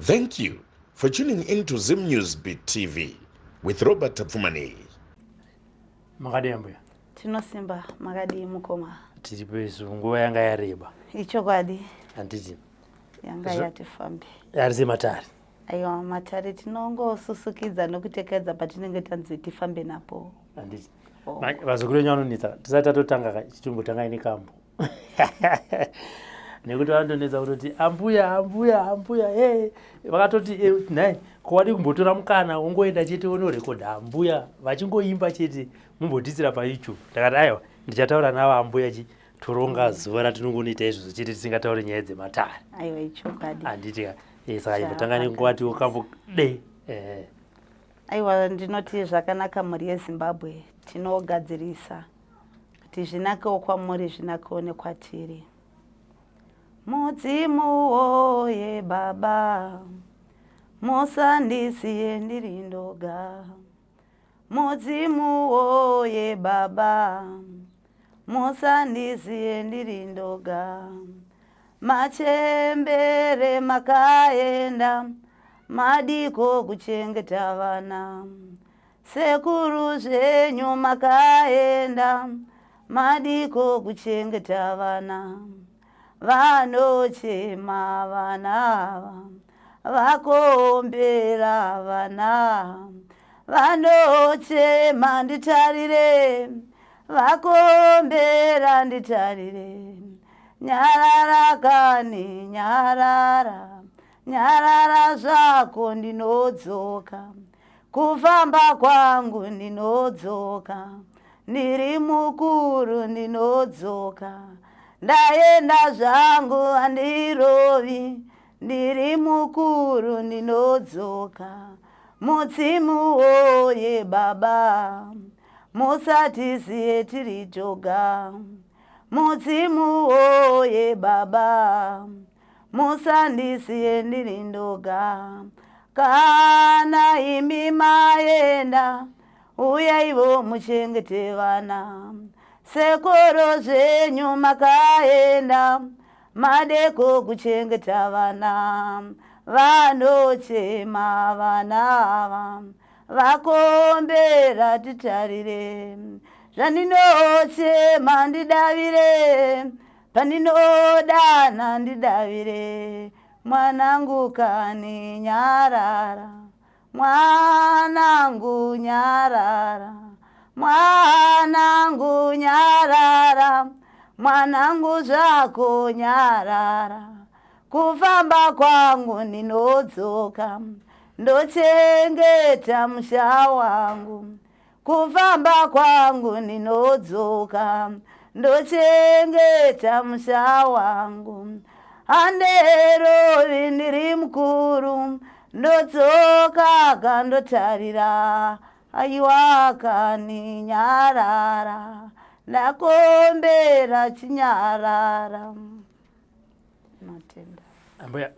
Thank you for tuning in to Zim News Beat TV with Robert Tapfumaneyi. Makadii ambuya? Tinosimba, makadii mukoma? Tiripo isu, nguva yanga yareba. Ichokwadi. Handiti? Yanga yatifambi. Ari sematare. Aiwa, matare tinongosusukidza nokutekedza patinenge tanzi tifambe napo. Handiti? Oh. Vazukuru venyu vanonetsa, tisati tatotanga chitombotanga nekambo. Nekuti vanondonetsa kutoti ambuya, ambuya, ambuya, hey. Vakatoti eh, nhai, ko wadii kumbotora mukana wongoenda chete wonorekodha ambuya vachingoimba chete mumbotisira paYouTube. Ndakati aiwa, ndichataura navo ambuya chi toronga zuva ratinongonoita izvozvo chete tisingatauri nyaya dzematare. Aiwa, ichokwadi. Handiti ka? Eh, saka imbotanga nenguva tiwo de. Eh. Aiwa, ndinoti zvakanaka mhuri yeZimbabwe, tinogadzirisa kuti zvinakewo kwamuri zvinakewo nekwatiri. Mudzimu woye baba, musandisiye ndiri ndoga. Mudzimu woye baba, musandisiye ndiri ndoga. Machembere makaenda, madiko kuchengeta vana. Sekuru zvenyu makaenda, madiko kuchengeta vana. Vanochema vana ava, vakombera vana. Vanochema nditarire, vakombera nditarire. Nyarara kani, nyarara, nyarara zvako ndinodzoka. Kufamba kwangu ndinodzoka, ndiri mukuru ndinodzoka. Ndaenda zvangu handirovi, ndiri mukuru ndinodzoka. Mudzimu woye baba, musatisiye tiri toga. Mudzimu woye baba, musandisiye ndiri ndoga. Kana imi maenda, uyaivo muchengete vana. Sekuru zvenyu makaenda, madeko kuchengeta vana. Vanochema vana ava, vakombera titarire. Zvandinochema ndidavire, pandinodana ndidavire. Mwanangu kani nyarara, mwanangu nyarara, mwanangu nyarara, mwanangu zvako nyarara. Kufamba kwangu ndinodzoka, ndochengeta musha wangu. Kufamba kwangu ndinodzoka, ndochengeta musha wangu. Handerovi ndiri mukuru, ndodzoka kandotarira. Aiwa kani nyarara, ndakombera chinyarara. Matenda. Ambuya,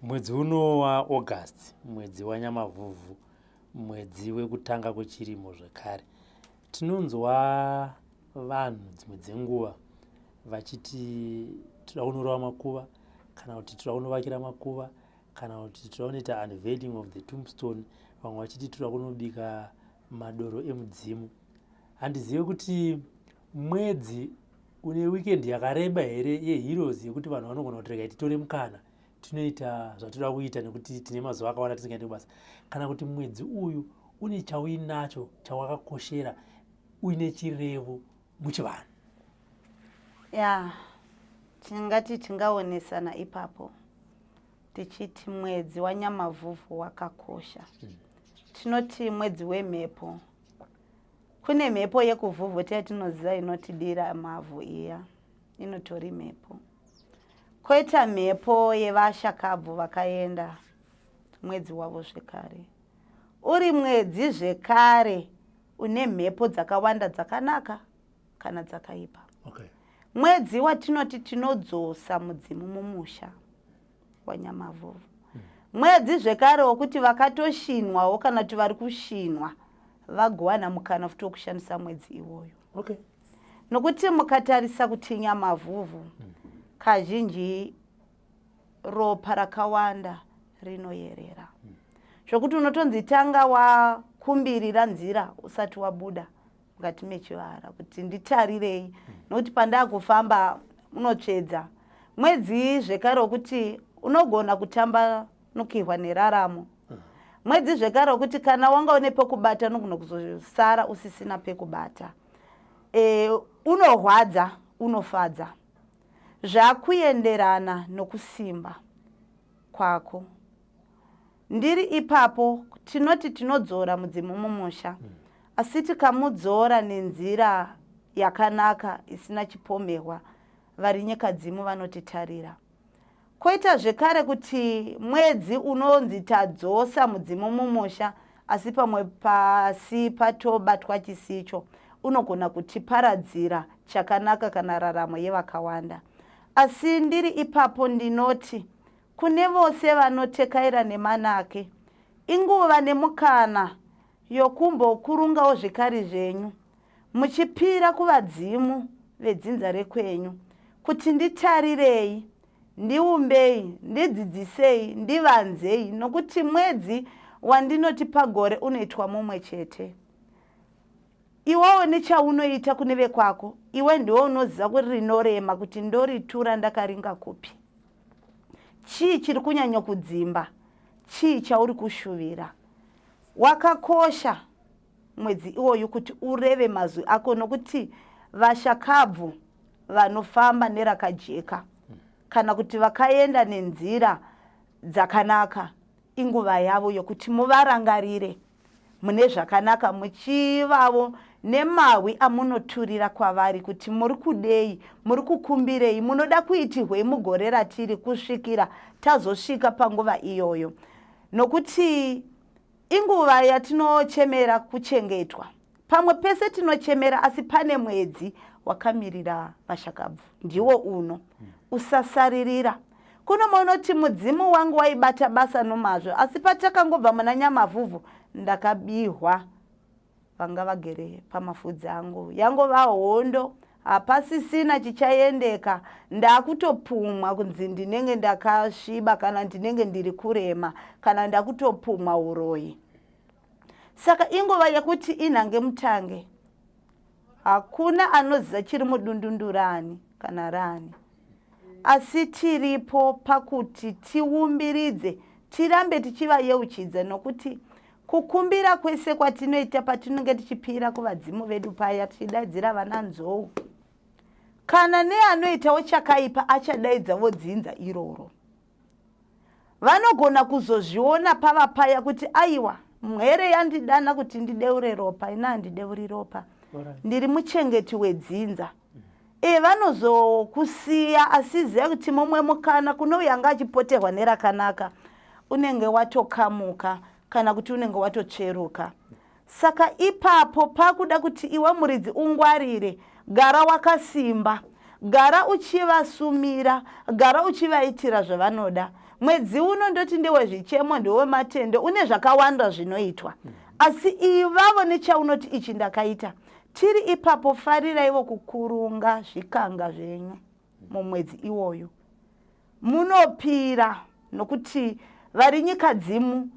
mwedzi uno waAugust, mwedzi waNyamavhuvhu, mwedzi wekutanga kwechirimo zvekare. Tinonzwa vanhu dzimwe dzenguva vachiti toda kunorova makuva, kana kuti toda kunovakira makuva, kana kuti toda kunoita unveiling of the tombstone, vamwe vachiti toda kunobika madoro emudzimu. Handizive kuti mwedzi une weekend yakareba here yeheroes yekuti vanhu vanogona kuti regai titore mukana tinoita zvatoda kuita nekuti tine mazuva akawanda tisingaendi kubasa, kana kuti mwedzi uyu une chauinacho chawakakoshera uine chirevo muchivanhu. Ya, tingati tingaonesana ipapo tichiti mwedzi waNyamavhuvhu wakakosha. Tinoti mwedzi wemhepo. Kune mhepo yekuvhuvhuta yatinoziva inotidira mavhu iya, inotori mhepo. Koita mhepo yevashakabvu vakaenda mwedzi wavo zvekare. Uri mwedzi zvekare une mhepo dzakawanda dzakanaka kana dzakaipa. Okay. Mwedzi watinoti tinodzosa mudzimu mumusha waNyamavhuvhu. Mwedzi zvekare wokuti vakatoshinwawo kana kuti vari kushinwa vagowana mukana futi wokushandisa mwedzi iwoyo. Okay. Nokuti mukatarisa kuti Nyamavhuvhu kazhinji ropa rakawanda. Rinoyerera zvokuti unotonzi tanga wakumbirira nzira usati wabuda mukati mechivara kuti nditarirei, nokuti pandakufamba unotsvedza. Mwedzi zvekare wekuti unogona kutambanukirwa neraramo. Mwedzi zvekare wekuti kana wanga une pekubata unogona kuzosara usisina pekubata. Unorwadza, unofadza, zvakuenderana nokusimba kwako. Ndiri ipapo tinoti tinodzora mudzimu mumusha, asi tikamudzora nenzira yakanaka isina chipomerwa, vari nyikadzimu vanotitarira. Koita zvekare kuti mwedzi unonzi tadzosa mudzimu mumusha, asi pamwe pasi patobatwa chisicho, unogona kutiparadzira chakanaka kana raramo yevakawanda. Asi ndiri ipapo ndinoti kune vose vanotekaira nemanake, inguva nemukana yokumbokurungawo zvikari zvenyu muchipira kuvadzimu vedzinza rekwenyu kuti nditarirei, ndiumbei, ndidzidzisei, ndivanzei, nokuti mwedzi wandinoti pagore unoitwa mumwe chete. Iwewo nechaunoita kune vekwako, iwe ndiwe unoziva kuti rinorema kuti ndoritura ndakaringa kupi. Chii chiri kunyanya kudzimba? Chii chauri kushuvira? Wakakosha mwedzi iwoyu kuti ureve mazwi ako, nokuti vashakabvu vanofamba nerakajeka kana kuti vakaenda nenzira dzakanaka, inguva yavo yokuti muvarangarire mune zvakanaka, muchivavo nemahwi amunoturira kwavari kuti muri kudei, muri kukumbirei, munoda kuitirwei mugore ratiri kusvikira tazosvika panguva iyoyo. Nokuti inguva yatinochemera kuchengetwa. Pamwe pese tinochemera, asi pane mwedzi wakamirira vashakabvu, ndiwo uno. Usasaririra. Kuno munoti mudzimu wangu waibata basa nomazvo, asi patakangobva muna Nyamavhuvhu ndakabihwa vanga vagere pamafudzi angu, yangova hondo, hapasisina chichaendeka. Ndakutopumwa kunzi ndinenge ndakasviba kana ndinenge ndiri kurema kana ndakutopumwa uroyi. Saka inguva yekuti inhange mutange, hakuna anoziva chiri mudundundu rani kana rani, asi tiripo pakuti tiumbiridze, tirambe tichivayeuchidza, nokuti kukumbira kwese kwatinoita patinenge tichipira kuvadzimu vedu paya tichidaidzira vana nzou, kana neanoitawo chakaipa achadaidzavo dzinza iroro. Vanogona kuzozviona pava paya kuti aiwa, mhere yandidana kuti ndideure ropa, ina handideuri ropa, ndiri muchengeti wedzinza. Vanozokusiya, asi ziva kuti mumwe mukana kunouya anga achipoterwa nerakanaka, unenge watokamuka kana kuti unenge watotsveruka. Saka ipapo pakuda kuti iwe muridzi ungwarire, gara wakasimba, gara uchivasumira, gara uchivaitira zvavanoda. Mwedzi uno ndoti ndewezvichemo, ndewematendo, une zvakawanda zvinoitwa, asi ivavo nechaunoti ichi ndakaita. Tiri ipapo, fariraivo kukurunga zvikanga zvenyu mumwedzi iwoyo. Munopira, nokuti vari nyikadzimu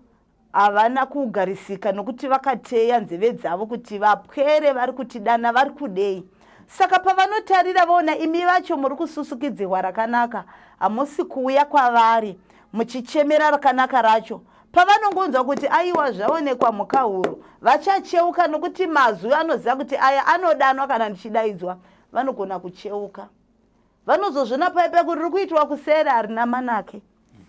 havana kugarisika, nokuti vakateya nzeve dzavo kuti vapwere vari kutidana vari kudei. Saka pavanotarira voona imi vacho muri kususukidzirwa rakanaka, hamusi kuuya kwavari muchichemera rakanaka racho, pavanongonzwa kuti aiwa zvaonekwa mhuka huru, vachacheuka, nokuti mazwi anoziva kuti aya anodanwa kana ndichidaidzwa. Vanogona kucheuka, vanozozvona paipa kuti riri kuitwa kuseri harina manake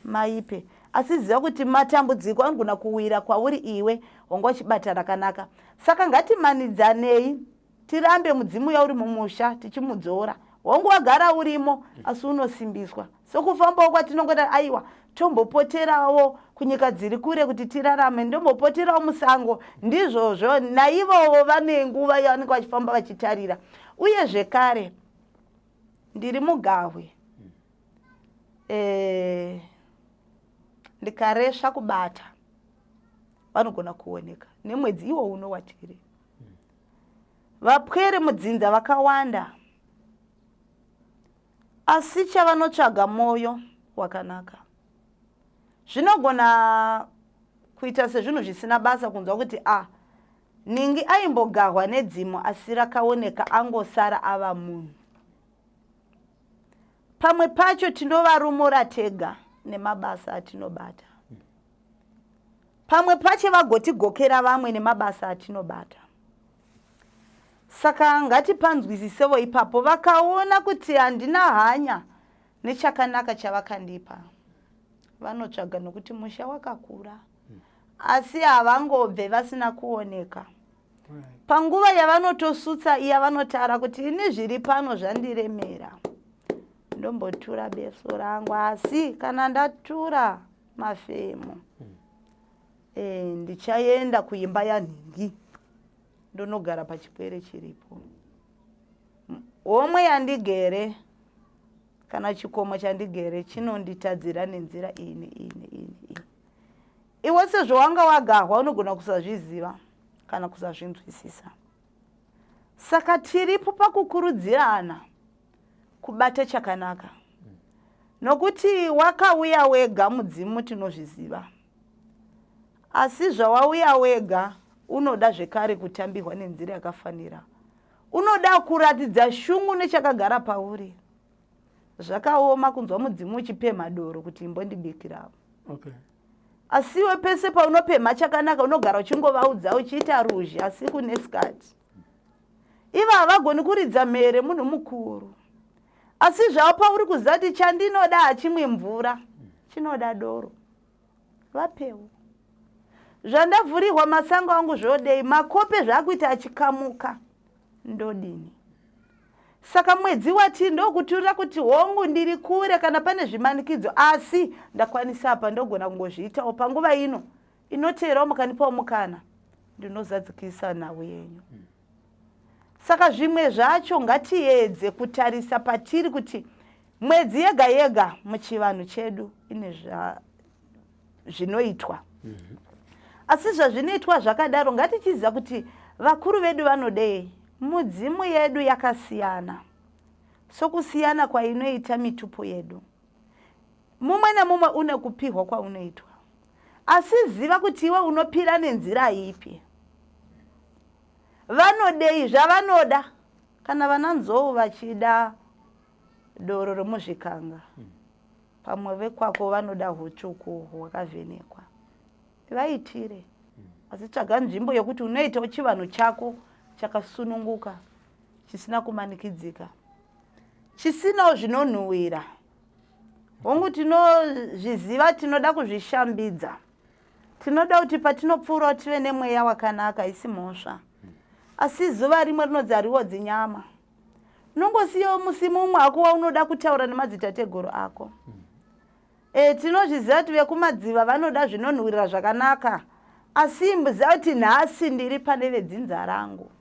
maipe, asi ziva kuti matambudziko anogona kuwira kwauri iwe wanga uchibata rakanaka. Saka ngatimanidzanei tirambe mudzimu uya uri mumusha tichimudzora. Wangu wagara urimo, asi unosimbiswa sokufambawo kwatinongoda. Aiwa, tombopoterawo kunyika dziri kure kuti tirarame, ndombopoterawo musango. Ndizvozvo, naivovo vane nguva yavanenge vachifamba vachitarira. Uye zvekare ndiri mugahwe, ndikaresva kubata vanogona kuoneka nemwedzi iwo uno watiri. Vapwere mudzinza vakawanda, asi chavanotsvaga mwoyo wakanaka. Zvinogona kuita sezvinhu zvisina basa kunzwa kuti a ah, ningi aimbogahwa nedzimu asi rakaoneka angosara ava munhu. Pamwe pacho tinovarumura tega nemabasa atinobata. Pamwe pache vagotigokera vamwe nemabasa atinobata. Saka ngatipanzwisisevo ipapo vakaona kuti handina hanya nechakanaka chavakandipa. Vanotsvaga nokuti musha wakakura. Asi havangobve vasina kuoneka. Panguva yavanotosutsa iya vanotara kuti ini zviri pano zvandiremera. Ndombotura besu rangu asi kana ndatura mafemo e, ndichaenda kuimba yanhingi ndonogara pachipwere chiripo homwe yandigere kana chikomo chandigere chinonditadzira nenzira iyi neiyi neiyi neiyi iwe sezvo wanga wagahwa unogona kusazviziva kana kusazvinzwisisa saka tiripo pakukurudzirana kubata chakanaka nokuti wakauya wega mudzimu tinozviziva asi zvawauya wega unoda zvekare kutambirwa nenzira yakafanira unoda kuratidza shungu nechakagara pauri zvakaoma kunzwa mudzimu uchipemha doro kuti imbondibikirawo okay. Asi iwe pese paunopemha chakanaka unogara uchingovaudza uchiita ruzha asi kune sikati. Ivo havagoni kuridza mhere munhu mukuru. Asi zvavo pauri kuziva kuti chandinoda hachimwi mvura, chinoda doro. Vapewo. Zvandavhurirwa masango angu zvodei, makope zvaakuita achikamuka. Ndodini? Saka mwedzi watiri ndokuturira kuti hongu ndiri kure kana pane zvimanikidzo asi ndakwanisa apa ndogona kungozviitawo panguva ino inoteerawo mukandipawo mukana ndinozadzikisa nhau yenyu. Saka zvimwe zvacho ngatiedze kutarisa patiri kuti mwedzi yega yega muchivanhu chedu ine zvinoitwa. Mm -hmm. Asi zvazvinoitwa zvakadaro ngatichiziva kuti vakuru vedu vanodei. Mudzimu yedu yakasiyana sokusiyana kwainoita mitupo yedu. Mumwe nemumwe une kupihwa kwaunoitwa. Asi ziva kuti iwe unopira nenzira ipi. Vanodei zvavanoda kana vana nzou vachida doro remuzvikanga. Pamwe vekwako vanoda hutsvuku hwakavhenekwa. Vaitire. Asi tsvaga nzvimbo yokuti unoitawo chivanhu chako chakasununguka, chisina kumanikidzika, chisinawo zvinonhuwira. Hongu tinozviziva, tinoda kuzvishambidza. Tinoda kuti patinopfuurawo tive nemweya wakanaka, isi mhosva. Asi zuva rimwe rinonzi hariodzi nyama. Unongosiyawo musi mumwe hako waunoda kutaura nemadzitateguru ako. E, tinozviziva kuti vekumadziva vanoda zvinonhuwirira zvakanaka asi imboziva kuti nhasi ndiri pane vedzinza rangu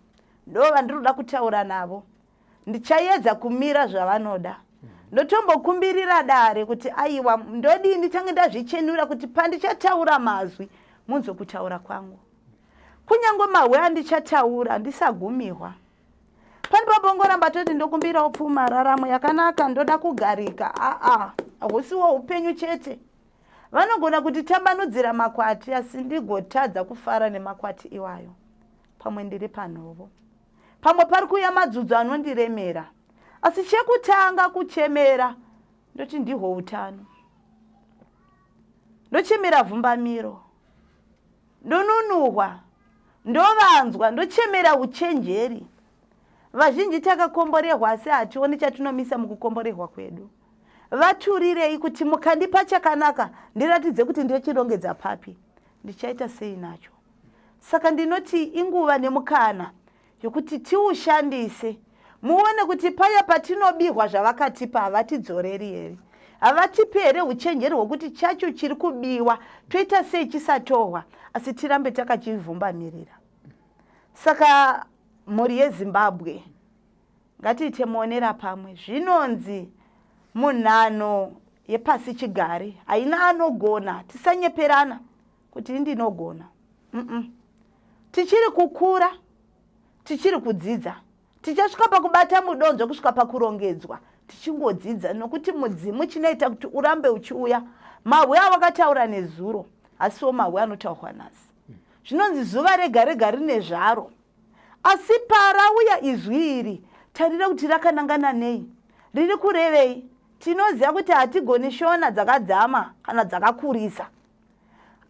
ndo vandiri kuda kutaura navo ndichayedza kumira zvavanoda ndotombokumbirira dare kuti aiwa ndodii ndichange ndazvichenura kuti pandichataura mazwi munzwe kutaura kwangu kunyange mahwe andichataura ndisagumirwa Pani pabongoramba toti ndokumbirawo pfuma raramo yakanaka ndoda kugarika aa husiwo upenyu chete vanogona kuti tambanudzira makwati asi ndigotadza kufara nemakwati iwayo pamwe ndiri panhovo pamwe pari kuuya madzudzo anondiremera asi chekutanga kuchemera ndoti ndihwo utano ndochemera vhumbamiro Ndonunuhwa, ndovanzwa, ndochemera uchenjeri. Vazhinji takakomborehwa asi hationi chatinomisa mukukomborehwa kwedu. Vaturirei kuti mukandipa chakanaka ndiratidze kuti ndochirongedza papi, ndichaita sei nacho. Saka ndinoti inguva nemukana yokuti tiushandise muone kuti paya patinobirwa zvavakatipa havatidzoreri here havatipi here uchenjeri hwokuti chacho chiri kubiwa toita sei chisatohwa asi tirambe takachivhumbamirira saka mhuri yezimbabwe ngatiite muonera pamwe zvinonzi munhano yepasi chigare haina anogona tisanyeperana kuti indinogona mm -mm. Tichiri kukura, tichiri kudzidza. Tichasvika pakubata mudonzvo kusvika pakurongedzwa tichingodzidza nokuti mudzimu chinoita kuti urambe uchiuya. Mahwi awakataura nezuro hasiwo mahwi anotaurwa nhasi. Zvinonzi zuva rega rega rine zvaro. Asi parauya izwi iri, tarira kuti rakanangana nei, riri kurevei. Tinoziva kuti hatigoni shona dzakadzama kana dzakakurisa.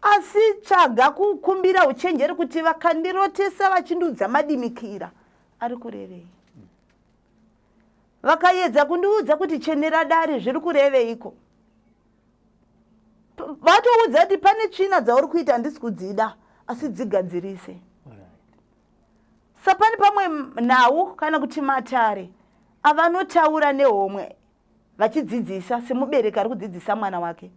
Asi tsvaga kukumbira uchenjeri kuti vakandirotesa vachindiudza madimikira ari kurevei. Vakayedza kundiudza kuti chenera dare zviri kureveiko. Vatoudza kuti pane tsvina dzauri kuita handisi kudzida asi dzigadzirise. Sapane pamwe nhau kana kuti matare avanotaura nehomwe vachidzidzisa semubereki ari kudzidzisa mwana wake.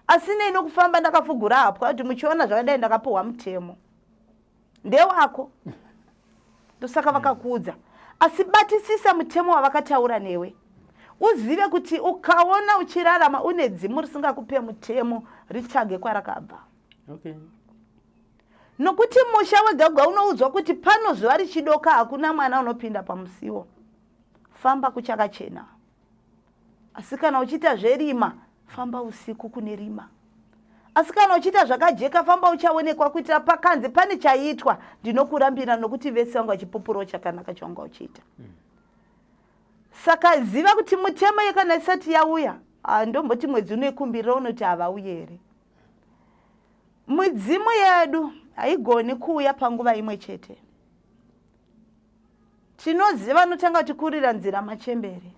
Asi nei nokufamba ndakafugura hapwa kuti muchiona zvakadai ndakapuhwa mutemo. Ndewako. Ndosaka vakakuudza. Asi batisisa mutemo wavakataura newe. Uzive kuti ukaona uchirarama une dzimu risingakupe mutemo ritsvage kwarakabva. Okay. Nokuti musha wega wega unoudzwa kuti pano zuva richidoka hakuna mwana unopinda pamusiwo. Famba kuchakachena. Asi kana uchiita zverima, famba usiku kune rima. Asi kana uchiita zvakajeka, famba uchaonekwa kuitira pakanzi pane chaitwa, ndinokurambira nokuti vese vanga vachipupurawo chakanaka chawanga uchiita. Saka ziva kuti mutemo yekana isati yauya, ndomboti mwedzi unoikumbirira unoti havauye here. Midzimu yedu haigoni kuuya panguva imwe chete. Tinoziva vanotanga kutikurira nzira machembere.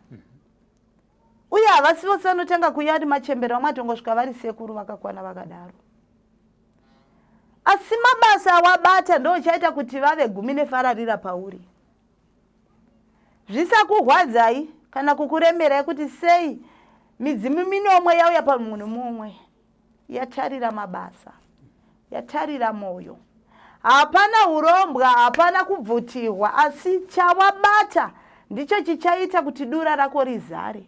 Uye havasi vose vanotanga kuuya ari machembere, vamwe vatongosvika vari sekuru vakakwana vakadaro. Asi mabasa awabata ndochaita kuti vave gumi nefararira pauri. Zvisakurwadzai kana kukuremerai kuti sei midzimu minomwe yauya pamunhu mumwe. Yatarira mabasa, yatarira moyo. Hapana hurombwa, hapana kubvutirwa, asi chawabata ndicho chichaita kuti dura rako rizare.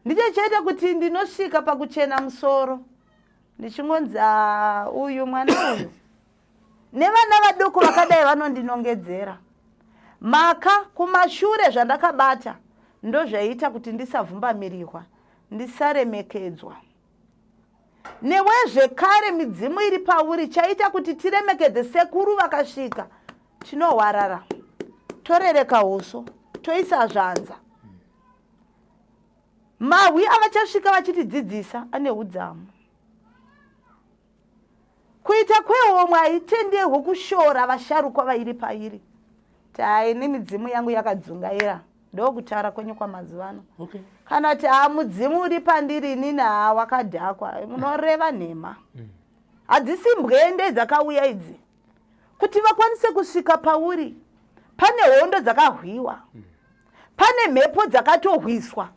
Ndicho chichaita kuti ndinosvika pakuchena musoro ndichingonzi uyu mwana uyu nevana vaduku vakadai vanondinongedzera maka kumashure zvandakabata ndozvaiita kuti ndisavhumbamirirwa ndisaremekedzwa. Newe zvekare midzimu iri pauri chaita kuti tiremekedze sekuru vakasvika tinohwarara torereka uso toisa zvanza. Mahwi avachasvika vachitidzidzisa ane udzamu. Kuita kwehomwe haitenderwe kushora vasharukwa vairi pairi. Tai nemidzimu yangu yakadzungaira ndokutaura kwenyu kwamazuvano. Okay. Kana kuti haa mudzimu uri pandiri inini haa wakadhakwa munoreva nhema. Hadzisi mbwende dzakauya idzi kuti vakwanise kusvika pauri. Pane hondo dzakahwiwa. Pane mhepo dzakatohwiswa.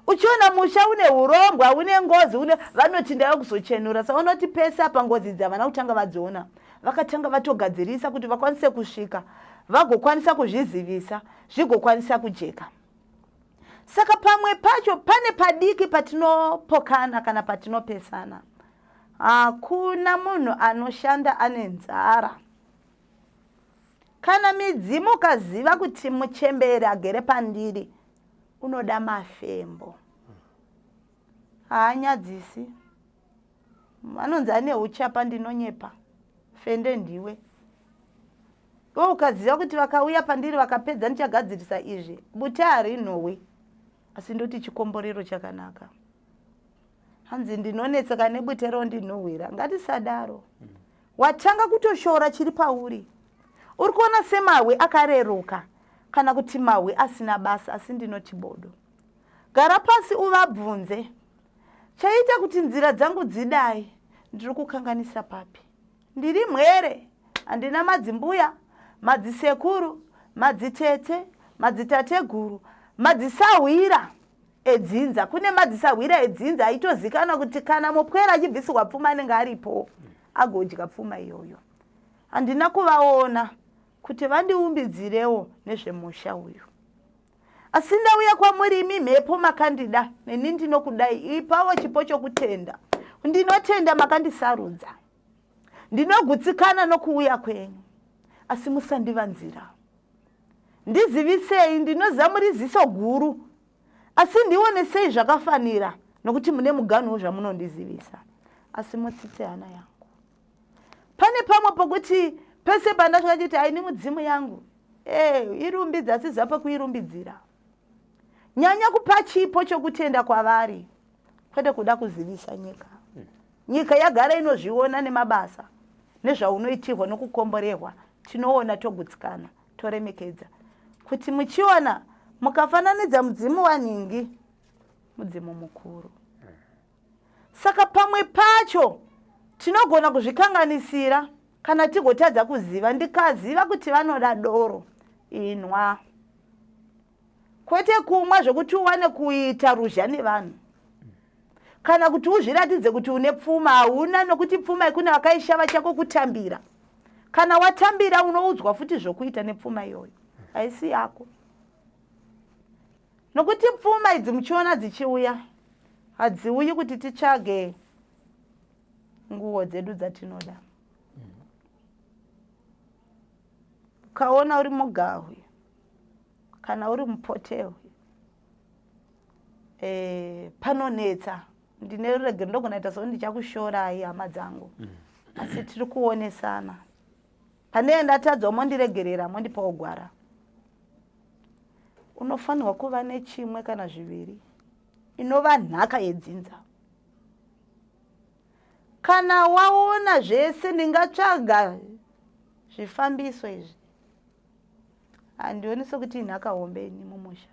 Uchiona musha une hurombwa une ngozi une vanoti ndava kuzochenura saka unoti pese apa ngozi idzi havana kutanga vadziona, vakatanga vatogadzirisa kuti vakwanise kusvika vagokwanisa kuzvizivisa zvigokwanisa kujeka. Saka pamwe pacho pane padiki patinopokana kana patinopesana. Hakuna munhu anoshanda ane nzara. Kana midzimu ukaziva kuti muchembere agere pandiri unoda mafembo, haanyadzisi. Anonzi ane uchapa, ndinonyepa, fende ndiwe. Iwe ukaziva kuti vakauya pandiri vakapedza ndichagadzirisa izvi, bute harinhuhwi, asi ndoti chikomborero chakanaka. Hanzi ndinonetseka nebute rondinhuhwira. Ngatisadaro. Watanga kutoshora chiri pauri. Uri kuona semahwi akareruka kana kuti mahwi asina basa, asi ndinoti bodo. Gara pasi uvabvunze. Chaita kuti nzira dzangu dzidai, ndiri kukanganisa papi? Ndiri mhwere, handina madzimbuya, madzisekuru, madzitete, madzitateguru, madzisahwira edzinza. Kune madzisahwira edzinza aitozikanwa kuti kana mupwere achibvisirwa pfuma anenge aripo agodya pfuma iyoyo. Handina kuvaona kuti vandiumbidzirewo nezvemusha uyu. Asi ndauya kwamuri imi mhepo makandida, neni ndinokudai. Ipawo chipo chokutenda. Ndinotenda makandisarudza. Ndinogutsikana nokuuya kwenyu. Asi musandivanzira. Ndizivisei, ndinoziva muri ziso guru. Asi ndionesei zvakafanira. Nokuti mune muganhu wezvamunondizivisa, asi mutsitse hana yangu. Pane pamwe pokuti pese pandasvika chiti haini mudzimu yangu e, irumbidza asi ziva pekuirumbidzira. Nyanya kupa chipo chokutenda kwavari kwete kuda kuzivisa nyika. Nyika yagara inozviona nemabasa nezvaunoitirwa nokukomborehwa, tinoona togutsikana toremekedza kuti muchiona mukafananidza mudzimu wanhingi mudzimu mukuru. Saka pamwe pacho tinogona kuzvikanganisira kana tigotadza kuziva. Ndikaziva kuti vanoda doro, inwa, kwete kumwa zvekuti uwane kuita ruzha nevanhu kana kuti uzviratidze kuti une pfuma. Hauna, nokuti pfuma ikune vakaishava chako kutambira. Kana watambira unoudzwa futi zvokuita nepfuma iyoyo, haisi yako. Nokuti pfuma idzi muchiona dzichiuya, hadziuyi kuti titsvage nguo dzedu dzatinoda. Ukaona uri mugahwi kana uri mupotehwi, panonetsa. Ndine ruregero, ndogona kuita sekuti ndichakushorai hama dzangu, asi tiri kuonesana. Pane ndatadzawo mondiregerera, mondipawo gwara. Unofanirwa kuva nechimwe kana zviviri inova nhaka yedzinza. Kana waona zvese, ndingatsvaga zvifambiso izvi, handioni sekuti inhaka hombe ini mumusha.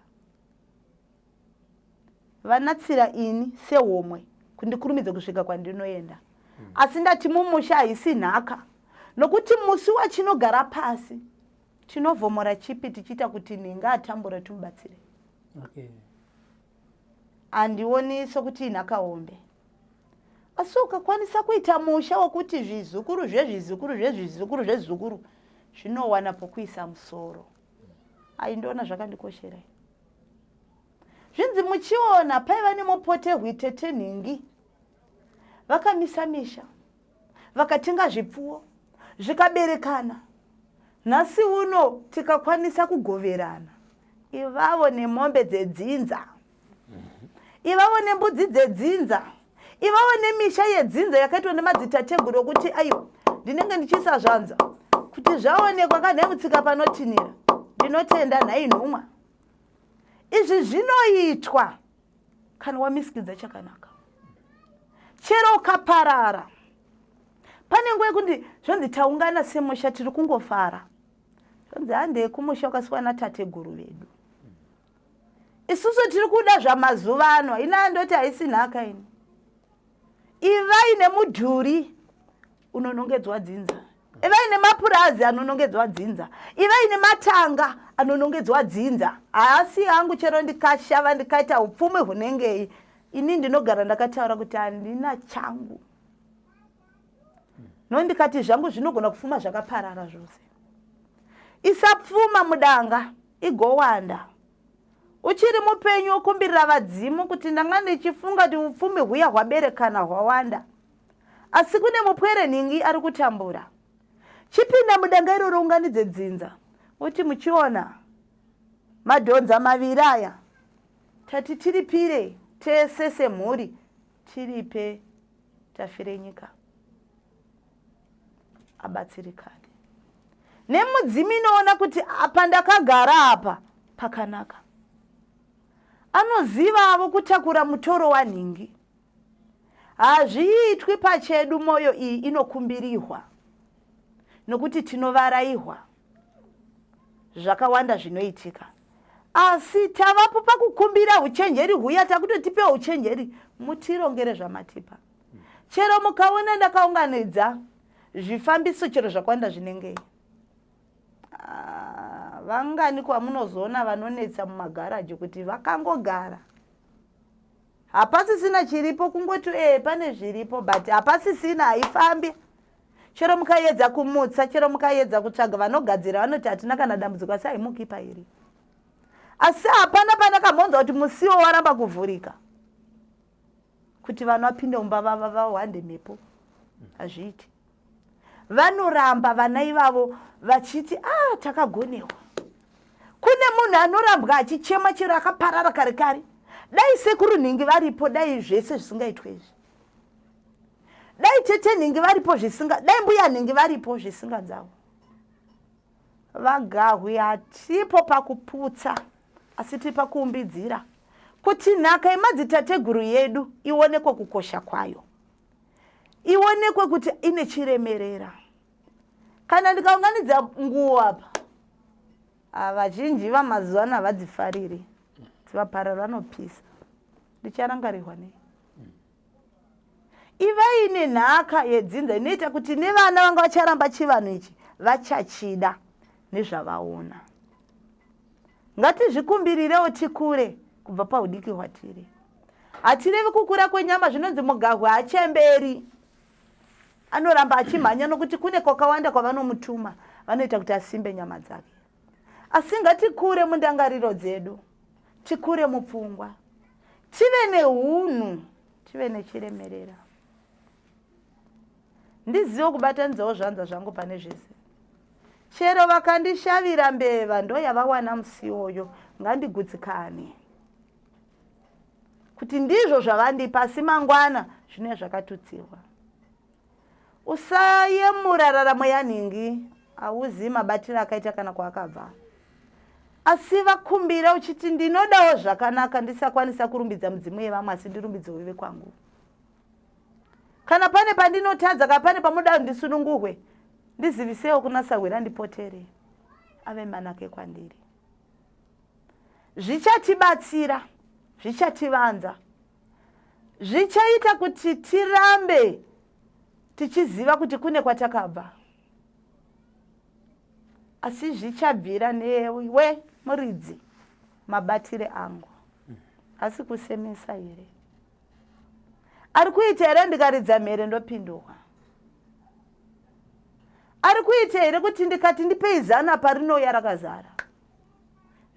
Vanatsira ini sehomwe kundikurumidze kusvika kwandinoenda, asi ndati mumusha haisi nhaka, nokuti musi wachinogara pasi tinovhomora chipi tichiita kuti nhinga atambure timubatsire. Handioni sokuti inhaka hombe, asi ukakwanisa kuita musha wokuti zvizukuru zvezvizukuru zvezvizukuru zvezvizukuru zvinowana pokuisa musoro, aindiona zvakandikoshera. Zvinzi muchiona paiva nemupotehwi tete nhingi vakamisa misha, vakatenga zvipfuwo zvikaberekana. Nhasi uno tikakwanisa kugoverana ivavo nemombe dzedzinza, ivavo nembudzi dzedzinza, ivavo nemisha yedzinza yakaitwa nemadzitateguru, okuti aiwa, ndinenge ndichiisa zvanza kuti zvaonekwa kanhemutsika panotinira. Ndinotenda nhai nhumwa. Izvi zvinoitwa kana wamisikidza chakanaka. Chero ukaparara, pane nguva yekuti zvonzi taungana semusha, tiri kungofara, zvonzi handei kumusha wakasiwa natateguru vedu, isusu tiri kuda zvamazuva ano. Ina andoti haisi nhaka ini. Ivai nemudhuri unonongedzwa dzinza, ivai nemapurazi anonongedzwa dzinza, ivai nematanga anonongedzwa dzinza. Haasi hangu, chero ndikashava ndikaita upfumi hunengei, ini ndinogara ndakataura kuti handina changu. No, ndikati zvangu zvinogona kufuma zvakaparara zvose. Isapfuma mudanga igowanda uchiri mupenyu, wokumbirira vadzimu kuti ndanga ndichifunga kuti upfumi huya hwaberekana hwawanda, asi kune mupwere nhingi ari kutambura. Chipinda mudanga iroro, unganidze dzinza, uti muchiona madhonza maviri aya, tati tiripire tese semhuri, tiripe tafire nyika abatsirikane nemudzimu. Inoona kuti apa ndakagara apa pakanaka, anozivavo kutakura mutoro wanhingi. Hazviitwi pachedu, mwoyo iyi inokumbirihwa nokuti tinovaraihwa zvakawanda zvinoitika, asi tavapo pakukumbira uchenjeri huya, takutotipewo uchenjeri mutirongere zvamatipa. Chero mukaona ndakaunganidza zvifambiso chero zvakawanda zvinengei, ah, vangani kwamunozoona vanonetsa mumagaraji kuti vakangogara hapasisina chiripo, kungoti e pane zviripo but hapasisina, haifambi. Chero mukaedza kumutsa, chero mukaedza kutsvaga vanogadzira, vanoti hatina kana dambudziko, asi haimuki pairi. Asi hapana pandakambonzwa kuti musiwo waramba kuvhurika kuti vanhu vapinde mumba vawande mhepo, hazviiti. Vanoramba vana ivavo vachiti a ah, takagonewa. Kune munhu anorambwa achichema chero akaparara kare kare. Dai sekuru nhingi varipo, dai zvese zvisingaitwe izvi. Dai tete nhingi varipo zvisinga, dai mbuya nhingi varipo zvisinga dzavo. Vagahwi hatipo pakuputsa asi tiri pakuumbidzira kuti nhaka yemadzitateguru yedu ionekwe kukosha kwayo, ionekwe kuti ine chiremerera. Kana ndikaunganidza nguo apa, ah, vazhinji vamazuva ano havadzifariri, dzivaparara vanopisa, ndicharangarirwa nei? Ivai nenhaka yedzinza inoita kuti nevana vanga vacharamba chivanhu ichi vachachida nezvavaona. Ngatizvikumbirirewo tikure kubva paudiki hwatiri. Hatirevi kukura kwenyama, zvinonzi mugahwe hachemberi, anoramba achimhanya nokuti kune kwakawanda kwavanomutuma, vanoita kuti asimbe nyama dzake. Asi ngatikure mundangariro dzedu, tikure mupfungwa, tive neunhu, tive nechiremerera. Ndizive kubatanidzawo zvanza zvangu pane zvese. Chero vakandishavira mbeva ndoyavawana musi iwoyo, ngandigutsikane kuti ndizvo zvavandipa, asi mangwana zvinenge zvakatutsirwa. Usayemura raramo yanhingi, hauzivi mabatiro akaita kana kwaakabva, asi vakumbira uchiti ndinodawo zvakanaka, ndisakwanisa kurumbidza mudzimu yevamwe, asi ndirumbidzewo vekwangu. Kana pane pandinotadza, kana pane pamunoda ndisunungurwe, ndizivisewo kuna sahwira, ndipotere ave manake kwandiri. Zvichatibatsira, zvichativanza, zvichaita kuti tirambe tichiziva kuti kune kwatakabva, asi zvichabvira newe muridzi mabatire angu. Asi kusemesa here ari kuita here? Ndikaridza mhere ndopindurwa. Ari kuita here kuti ndikati ndipei zana parinouya rakazara?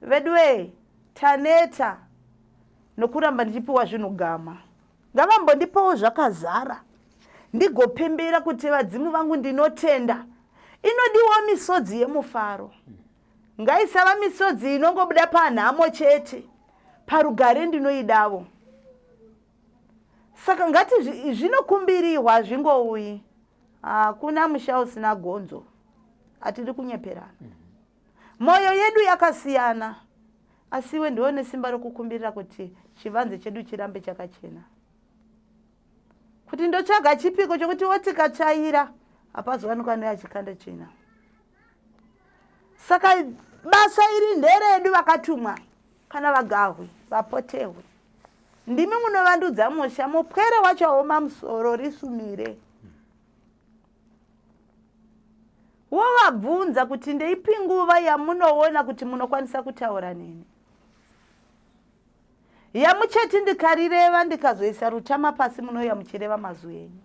Veduwee, taneta nokuramba ndichipiwa zvinhu gama. Ngavambondipawo zvakazara ndigopembera kuti vadzimu vangu ndinotenda. Inodiwa misodzi yemufaro, ngaisava misodzi inongobuda panhamo chete. Parugare ndinoidavo. Saka ngati zvinokumbirirwa, hazvingouyi. Hakuna musha usina gonzo, hatidi kunyeperana. Mwoyo yedu yakasiyana, asi iwe ndiwe une simba rokukumbirira kuti chivanze chedu chirambe chakachena. Kuti ndotsvaga chipiko chokuti wotikatsvaira hapazowanikwa neachikanda chena. Saka basa iri nderedu vakatumwa kana vagahwi vapotehwe. Ndimi munovandudza musha, mupwere wacho aoma musoro risumire. Wovabvunza kuti ndeipi nguva yamunoona kuti munokwanisa kutaura neni, yamuchati ndikarireva ndikazoisa rutama pasi munouya muchireva mazwi enyu.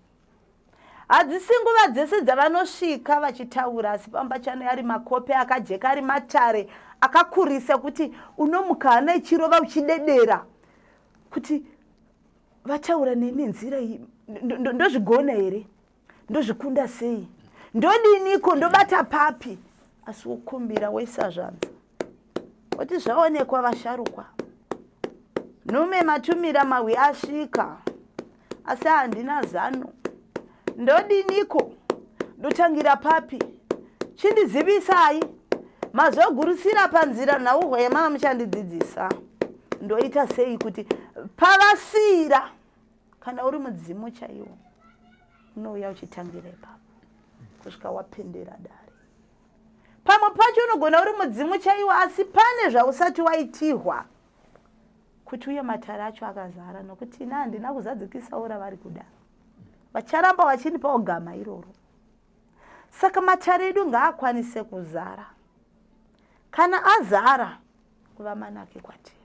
Hadzisi nguva dzese dzavanosvika vachitaura, asi pamba chano ari makope akajeka, ari matare akakurisa kuti unomuka hana ichirova uchidedera kuti vataura neni nenzira iyi, ndozvigona here, ndozvikunda sei, ndodiniko, ndobata papi? Asi wokumbira, woisa zvanza, woti zvaonekwa vasharukwa, nhume matumira mahwi asvika, asi handina zano, ndodiniko, ndotangira papi, chindizivisai. Mazogurusira panzira nhauhwa yamava muchandidzidzisa, ndoita sei kuti pavasiyira? Kana uri mudzimu chaiwo unouya uchitangira ipapo kusvika wapendera dare. Pamwe pacho unogona uri mudzimu chaiwo, asi pane zvausati waitihwa kuti uye matare acho akazara, nokuti ina handina kuzadzikisawo ravari kuda, vacharamba vachindipawo gama iroro. Saka matare edu ngaakwanise kuzara. Kana azara, kuva manake kwatiri.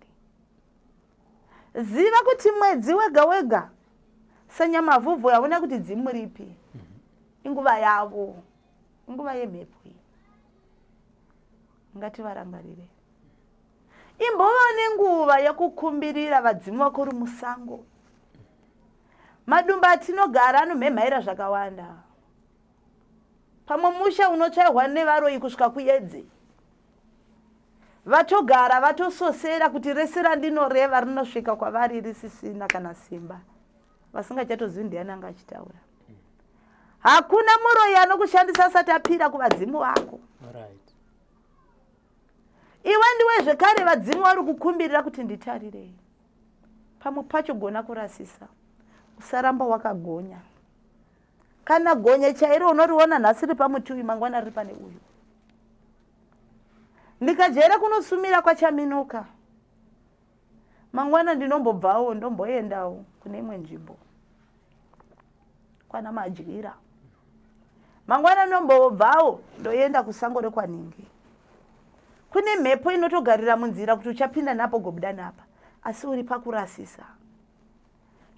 Ziva kuti mwedzi wega wega sanyamavhuvhu hauna kuti dzimu ripi, inguva yavo, inguva yemhepo iyi. Ngativarangarire. Imbova nenguva yekukumbirira vadzimu vako uri musango. Madumba atinogara anomhemhaira zvakawanda. Pamwe musha unotsvairwa nevaroyi kusvika kuyedze. Vatogara vatososera kuti rese randinoreva rinosvika kwavari risisina kana simba, vasingachatozivi ndiani anga achitaura. Hakuna muroyi anokushandisa asati apira kuvadzimu vako. Iwe ndiwe zvekare vadzimu vari kukumbirira kuti nditarirei. Pamwe pacho gona kurasisa, usaramba wakagonya. Kana gonye chairo unoriona nhasi riri pamuti uyu, mangwana riri pane uyu. Ndikajaira kunosumira kwaChaminuka, mangwana ndinombobvawo ndomboendawo kune imwe nzvimbo kwana Madyira, mangwana ndombobvawo ndoenda kusango rekwaNhingi. Kune mhepo inotogarira munzira kuti uchapinda napo gobuda napa, asi uri pakurasisa.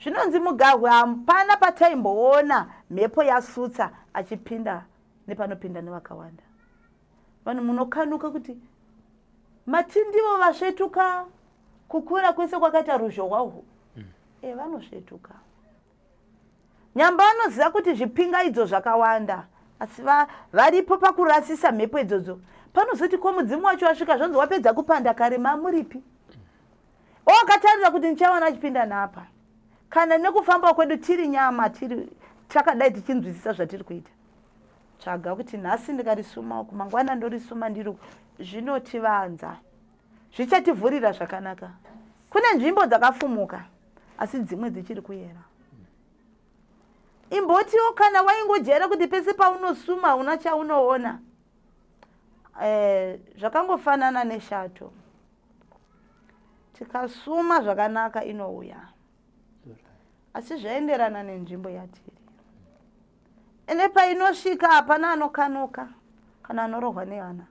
Zvinonzi mugahwe hapana pataimboona mhepo yasutsa achipinda nepanopinda nevakawanda. Vanhu munokanuka kuti mati ndivo vasvetuka kukura kwese kwakaita ruzhowa uhwu. E, vanosvetuka. Nyamba vanoziva kuti zvipingaidzo zvakawanda, asi varipo pakurasisa mhepo idzodzo. Panozoti ko mudzimu wacho wasvika, zvonzi wapedza kupanda kare, mamuripi? Wakatarira kuti ndichawana achipinda napa. Kana nekufamba kwedu tiri nyama, tiri takadai tichinzwisisa zvatiri kuita. Tsvaga kuti nhasi ndikarisuma uku, mangwana ndorisuma ndiri uku. Zvinotivanza. Zvichativhurira zvakanaka. Kune nzvimbo dzakafumuka, asi dzimwe dzichiri kuyera. Imbotiwo kana waingojaira kuti pese paunosuma hauna chaunoona. Zvakangofanana neshato. Tikasuma zvakanaka inouya. Asi zvaenderana nenzvimbo yatiri. Ende painosvika hapana anokanuka kana anorohwa nehana,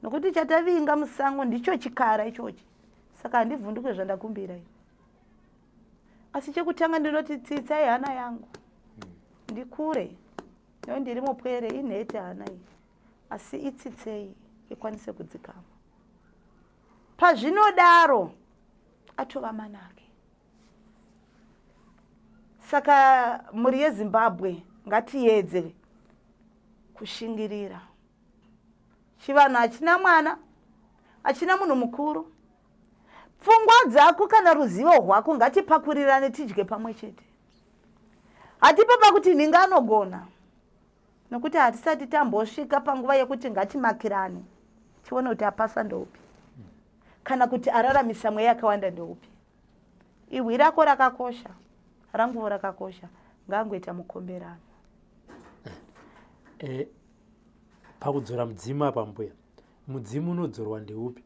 nokuti chatavinga musango ndicho chikara ichochi. Saka handivhunduke zvandakumbira ini. Asi chekutanga ndinoti tsitsai hana yangu ndikure, nekuti ndiri mupwere, inhete hana iyi, asi itsitsei ikwanise kudzikama. Pazvinodaro atova manake. Saka mhuri yeZimbabwe ngatiedze kushingirira. Chivanhu hachina mwana, hachina munhu mukuru. Pfungwa dzako kana ruzivo rwako ngatipakurirane tidye pamwe chete. Hatipo pakuti nhinga anogona, nokuti hatisati tambosvika panguva yekuti ngatimakirane tione kuti apasa ndoupi kana kuti araramisa mweya yakawanda ndoupi. Ihwi rako rakakosha, ranguvo rakakosha, ngaangoita mukomberano. Pakudzora mudzimu apa mbuya, mudzimu unodzorwa ndeupi?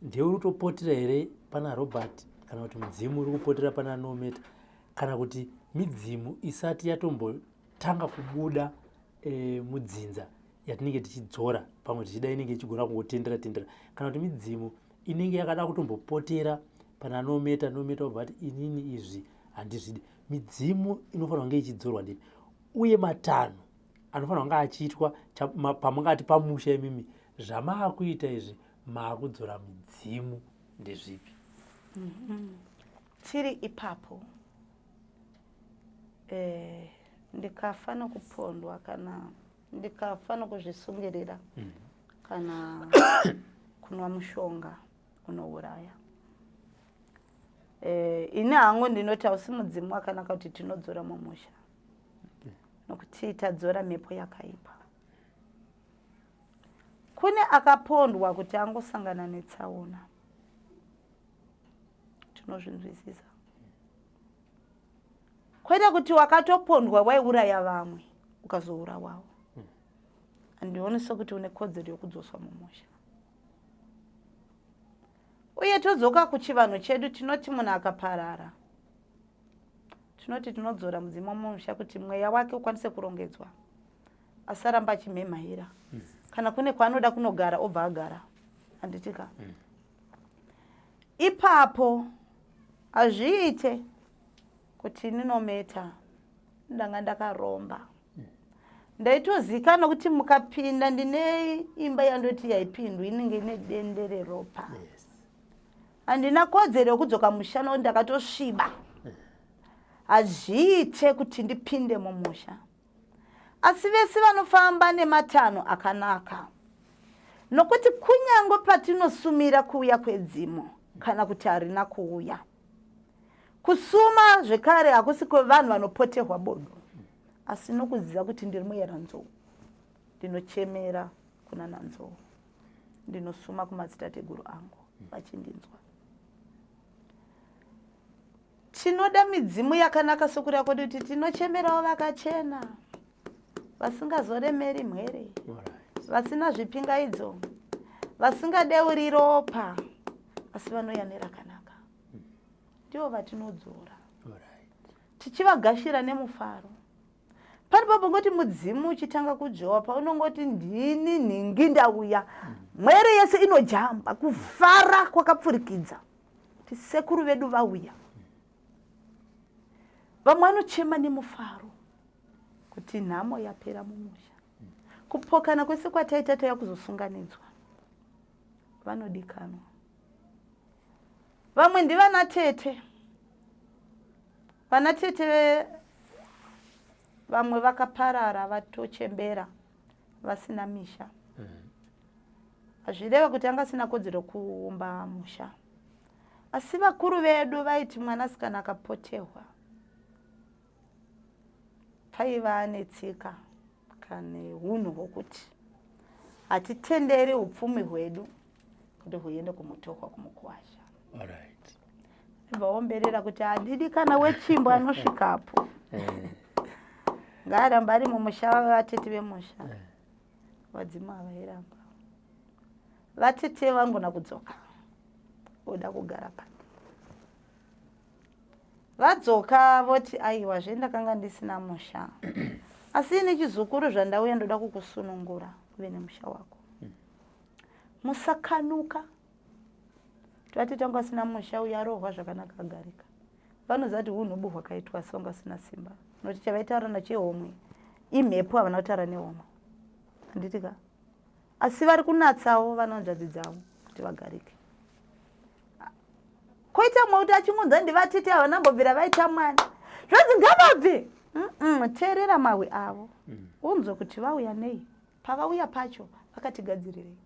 Ndeuri kutopotera here pana Robert, kana kuti mudzimu uri kupotera pana Nometa, kana kuti midzimu isati yatombotanga kubuda mudzinza yatinenge tichidzora, pamwe tichida inenge ichigona kungotendera tendera, kana kuti midzimu inenge yakada kutombopotera pana Nometa, Nometa obva ati inini izvi handizvidi. Midzimu inofanira kunge ichidzorwa ndipi, uye matanho anofanira kunge achiitwa pamungati pamusha imimi zvamaakuita izvi maakudzora midzimu ndezvipi? Tiri ipapo ndikafa nokupondwa kana ndikafa nokuzvisungirira kana kunwa mushonga unouraya. Ini hangu ndinoti hausi mudzimu wakanaka kuti tinodzora mumusha, nokuti tadzora mhepo yakaipa. Kune akapondwa kuti angosangana netsaona, tinozvinzwisisa. Kwete kuti wakatopondwa waiuraya vamwe ukazourawawo. Handioni sekuti une kodzero yokudzoswa mumusha. Uye todzoka kuchivanhu chedu, tinoti munhu akaparara, tinoti tinodzora mudzimu mumusha kuti mweya wake ukwanise kurongedzwa, asaramba achimhemhaira. Kana kune kwaanoda kunogara obva agara, handitika? Ipapo hazviite kuti ndinometa ndanga ndakaromba. Ndaitozikanwa kuti mukapinda ndine imba yandoti yaipindwa inenge ine dende reropa. Handina kodzero yekudzoka musha nokuti ndakatosviba. Hazviite kuti ndipinde mumusha. Asi vese vanofamba nematanho akanaka. Nokuti kunyange patinosumira kuuya kwedzimu kana kuti harina kuuya, kusuma zvekare hakusi kwevanhu vanopotehwa bodo, asi nokuziva kuti ndiri muyeranzou, ndinochemera kuna nanzou, ndinosuma kumadzitateguru angu vachindinzwa. Tinoda midzimu yakanaka sokureva kwedu kuti tinochemerawo vakachena, vasingazoremeri mhwere, vasina zvipingaidzo, vasingadeuri ropa, asi vanouya nerakanaka. Ndivo vatinodzora tichivagashira nemufaro. Pane pabongoti mudzimu uchitanga kudzvowa, paunongoti ndini nhingi ndauya, mwere yese inojamba kufara kwakapfurikidza kuti sekuru vedu vauya. Vamwe vanochema nemufaro kuti nhamo yapera mumusha, kupokana kwese kwataita tauya kuzosunganidzwa. Vanodikanwa. Vamwe ndivana tete, vana tete vamwe vakaparara vatochembera vasina misha. Hazvireva kuti anga asina kodzero kuumba musha, asi vakuru vedu vaiti mwanasikana akapotehwa paiva netsika kane hunhu hwokuti hatitenderi upfumi hwedu kuti huende kumutohwa kumukuwasha. Vaomberera kuti handidi kana wechimbo anosvikapo, ngaaramba ari mumusha vatete vemusha. Vadzimu havairamba, vatete vangona kudzoka voda kugara pano. Vadzoka voti aiwa zve ndakanga ndisina musha, asi ini chizukuru zvandauya ndoda kukusunungura uve nemusha wako. Musakanuka vatete vangu vasina musha uyo arohwa zvakanaka agarika. Vanoziva kuti hunhubu hwakaitwa asi vanga vasina simba, nokuti chavaitaura nachehomwe imhepo, havana kutaura nehomwe, handiti ka? Asi vari kunatsawo vanonzvadzi dzavo kuti vagarike. Koita mwe kuti achingonza ndivatete havana mbobvira vaita mwana, zvanzi ngavabve. Teerera mahwi avo, unzwe kuti vauya nei, pavauya pacho vakatigadzirirei.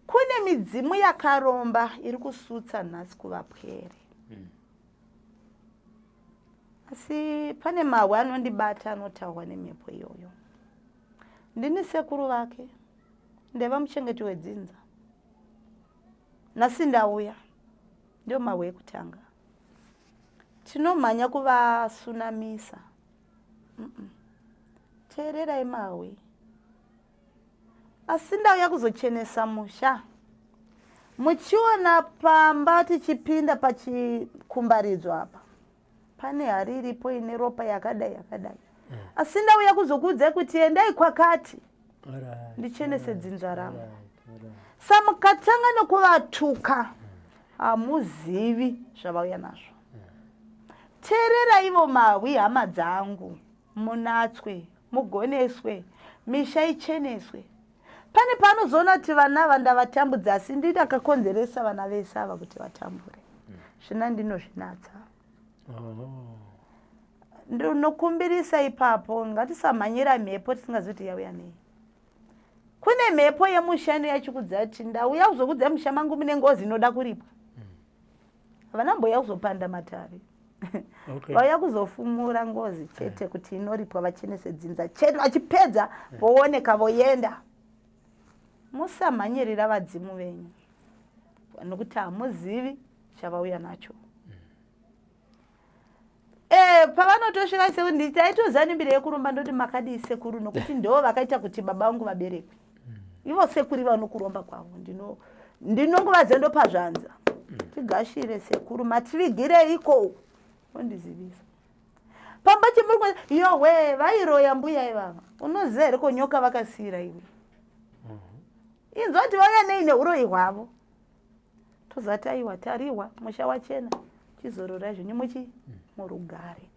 Kune midzimu yakaromba iri kusutsa nhasi kuvapwere. Asi pane mahwi anondibata anotaurwa nemhepo iyoyo. Ndini sekuru vake, ndeva muchengeti wedzinza. Nhasi ndauya, ndio mahwi ekutanga. Tinomhanya kuvasunamisa. Teererai mahwi. Asi ndauya kuzochenesa musha. Muchiona pamba tichipinda pachikumbaridzo apa, pane hari iripo ine ropa yakadai yakadai. Asi ndauya kuzokuudzai kuti endai kwakati ndichenese dzinza rangu. Samukatanga nokuvatuka, hamuzivi zvavauya nazvo. Teereraivo mahwi hama dzangu, munatswe, mugoneswe, misha icheneswe. Pane paanozoona kuti vana ava ndavatambudza, asi ndini akakonzeresa vana vese ava kuti vatambure. Zvina ndinozvinatsa. Ndinokumbirisa ipapo, ngatisamhanyira mhepo tisingazivi kuti yauya nei. Kune mhepo yemusha ino yachikudza kuti ndauya kuzokudza musha mangu mune ngozi inoda kuripwa. Havana mboya kuzopanda matare. Vauya kuzofumura ngozi chete kuti inoripwa vachenese dzinza chete, vachipedza vooneka voenda. Musamhanyirira vadzimu venyu nokuti hamuzivi chavauya nacho. Pavanotosvika sekuru, taitoziva nembiri yekuromba, ndoti makadii sekuru, nokuti ndo vakaita kuti baba vangu vaberekwe. Ivo sekuru vanokuromba kwavo, ndinongovaziva ndopazvanza. Tigashire sekuru, mativigireiko? Ondizivisa pamba chemuri yowe vairoya mbuya ivava. Unoziva here konyoka vakasiyira iwe? Inzwa kuti vauya nei neuroyi hwavo. Tozati aiwa tariwa, musha wachena, chizororai zvenyu muchi murugare.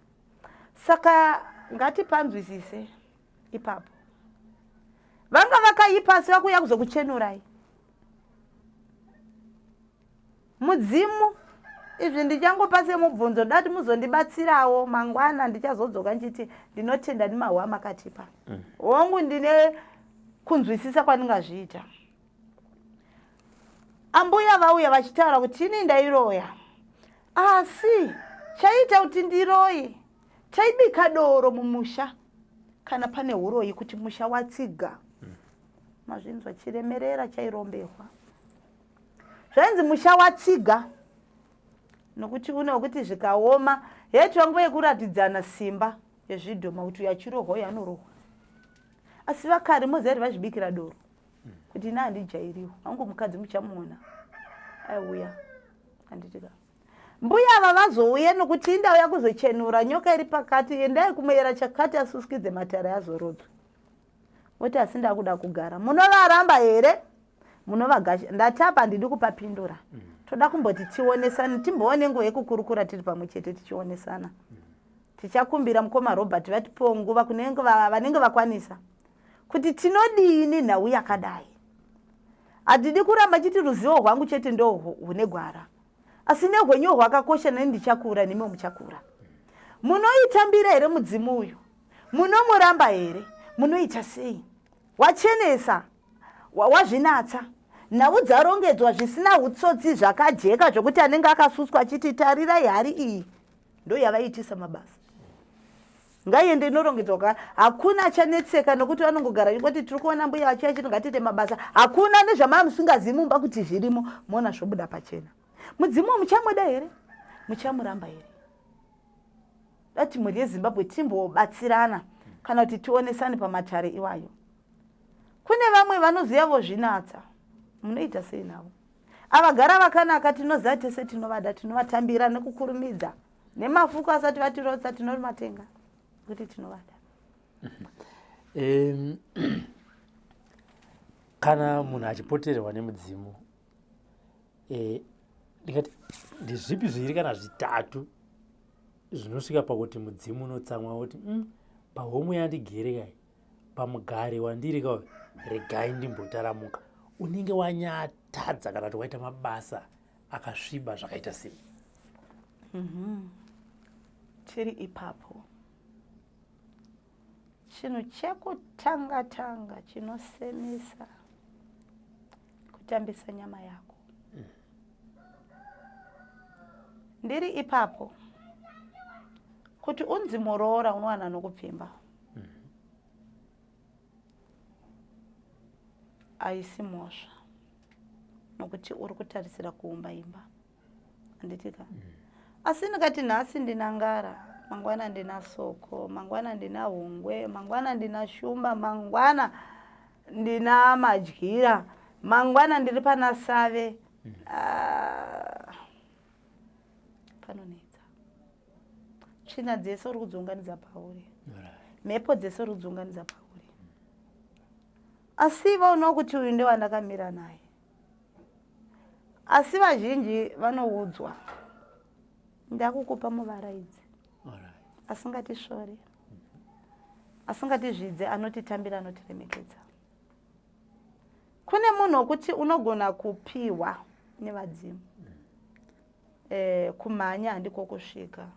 Saka ngatipanzwisise ipapo. Vanga vakaipa asi vakuuya kuzokuchenurai. Mudzimu izvi ndichangopa semubvunzo, dati muzondibatsirawo mangwana ndichazodzoka ndichiti ndinotenda nemahwa amakatipa. Hongu ndine kunzwisisa kwandingazviita. Ambuya vauya vachitaura kuti ini ndairoya, asi chaiita kuti ndiroye, taibika doro mumusha kana pane uroyi kuti musha watsiga. Mazvinzwa, chiremerera chairombehwa, zvainzi musha watsiga nokuti une wekuti zvikaoma yaitiva nguva yekuratidzana simba yezvidhoma kuti uyu achirohwa uyu anorohwa. Asi vakare moziva kuti vaizvibikira doro kuti ini handijairiwo hangu mukadzi, muchamuona aiuya, handitika? Mbuya ava vazouya nokuti indauya kuzochenura nyoka iri pakati, endai kumuyera chakati asuskidze matare azorodzwe. Voti asi ndakuda kugara, munovaramba here? Munovagasha? Ndatapa, handidi kupapindura. Toda kumboti tionesane, timboone nguva yekukurukura tiri pamwe chete tichionesana. Tichakumbira mukoma Robert vatipowo nguva kunenge vanenge vakwanisa kuti tinodini nhau yakadai. Hatidi kuramba chiti ruzivo rwangu chete ndo hune gwara, asi nehwenyu hwakakosha. Neni ndichakura, nemiwo muchakura. Munoitambira here mudzimu uyu? Munomuramba here? Munoita sei? Wachenesa, wazvinatsa, nhau dzarongedzwa zvisina utsotsi, zvakajeka, zvokuti anenge akasuswa achiti tarirai hari iyi ndo yavaiitisa mabasa, ngaiende inorongedzwa ka. Hakuna achanetseka nokuti vanongogara ingoti tiri kuona mbuya vachiya chiti ngatiite mabasa. Hakuna nezvamaa musingazivi mumba kuti zvirimo, moona zvobuda pachena. Mudzimu muchamuda here? Muchamuramba here? Dati mhuri yeZimbabwe timbobatsirana kana kuti tionesane pamatare iwayo. Kune vamwe vanoziva vozvinatsa, munoita sei navo? Avagara vakanaka, tinoziva tese, tinovada, tinovatambira nekukurumidza, nemafuko asati vatirotsa tinorimatenga kuti tinovada. Kana munhu achipotererwa nemudzimu, ndikati ndezvipi zviri kana zvitatu zvinosvika pakuti mudzimu unotsamwa kuti pahomwe yandigere kai, pamugari wandiri kai, regai ndimbotaramuka? Unenge wanyatadza kana kuti waita mabasa akasviba zvakaita sei? Tiri ipapo, chinhu chekutanga tanga chinosemesa kutambisa nyama yako. Ndiri ipapo, kuti unzi muroora unowana nokupfimba haisi mhosva, nokuti uri kutarisira kuumba imba, handitika? Asi ndikati nhasi ndina Ngara, mangwana ndina Soko, mangwana ndina Hungwe, mangwana ndina Shumba, mangwana ndina Madyira, mangwana ndiri pana Save, ah, panonetsa. Tsvina dzese uri kudziunganidza pauri, mhepo dzese uri kudziunganidza pauri, asi vaonawo kuti uyu ndewandakamira naye. Asi vazhinji vanoudzwa, ndakukupa muvaraidzi asingatisvori, asingatizvidze, anotitambira, anotiremekedza. Kune munhu wokuti unogona kupiwa nevadzimu. Kumhanya handiko kusvika.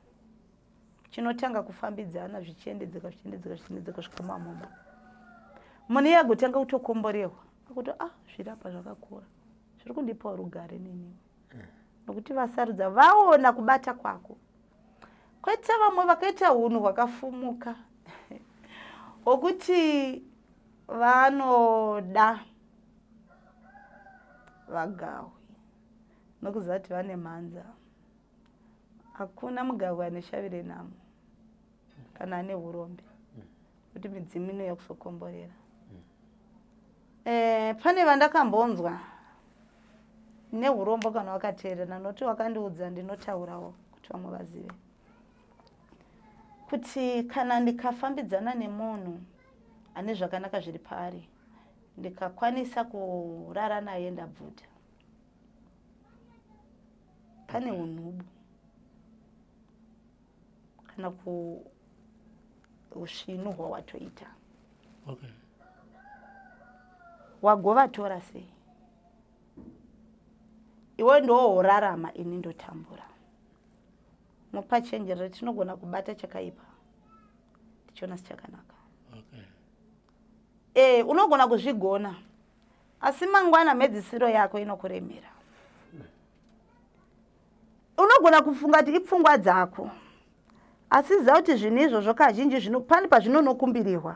Chinotanga kufambidzana, zvichiendedzeka, zvichiendedzeka, zvichiendedzeka kusvika mamumba. Munhu iye agotanga kutokomborehwa, akuti ah, zviri apa zvakakura, zviri kundipawo rugare neniwo, nokuti vasarudza, vaona kubata kwako. Kwete vamwe vakaita unhu hwakafumuka hwokuti vanoda vagahwi nokuziva kuti vane mhanza. Hakuna mugahwi ane shavi renhamo kana ane urombe, kuti midzimu inouya kuzokomborera. Pane vandakambonzwa neurombo, kana wakateerera nokuti wakandiudza, ndinotaurawo kuti vamwe vazive kuti kana ndikafambidzana nemunhu ane zvakanaka zviri paari, ndikakwanisa kurara naye, ndabvuta pane unhubu kana ku usvinu hwawatoita. Wagovatora sei? Iwe ndoworarama, ini ndotambura. Mupachenjerero, tinogona kubata chakaipa tichiona sechakanaka. Unogona kuzvigona, asi mangwana mhedzisiro yako inokuremera. Unogona kufunga kuti ipfungwa dzako, asi ziva kuti zvinhu izvozvo kazhinji zvino pane pazvinonokumbirirwa,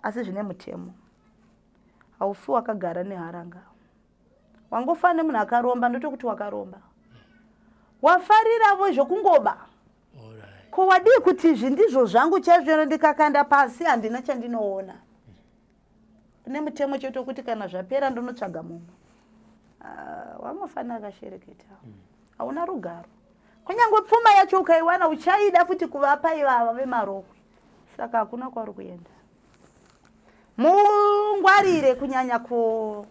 asi zvine mutemo. Haufi wakagara neharanga. Wangofanira nemunhu akaromba, ndotokuti wakaromba. Wafariravo zvokungoba. Ko wadii kuti izvi ndizvo zvangu chaizvo, ndikakanda pasi handina chandinoona. Kune mutemo chete wekuti kana zvapera ndonotsvaga mumwe. Wangofanira akashereketa. Hauna rugaro. Kunyange pfuma yacho ukaiwana uchaida futi kuvapa ivava vemarokwe. Saka hakuna kwauri kuenda. Mungwarire kunyanya ku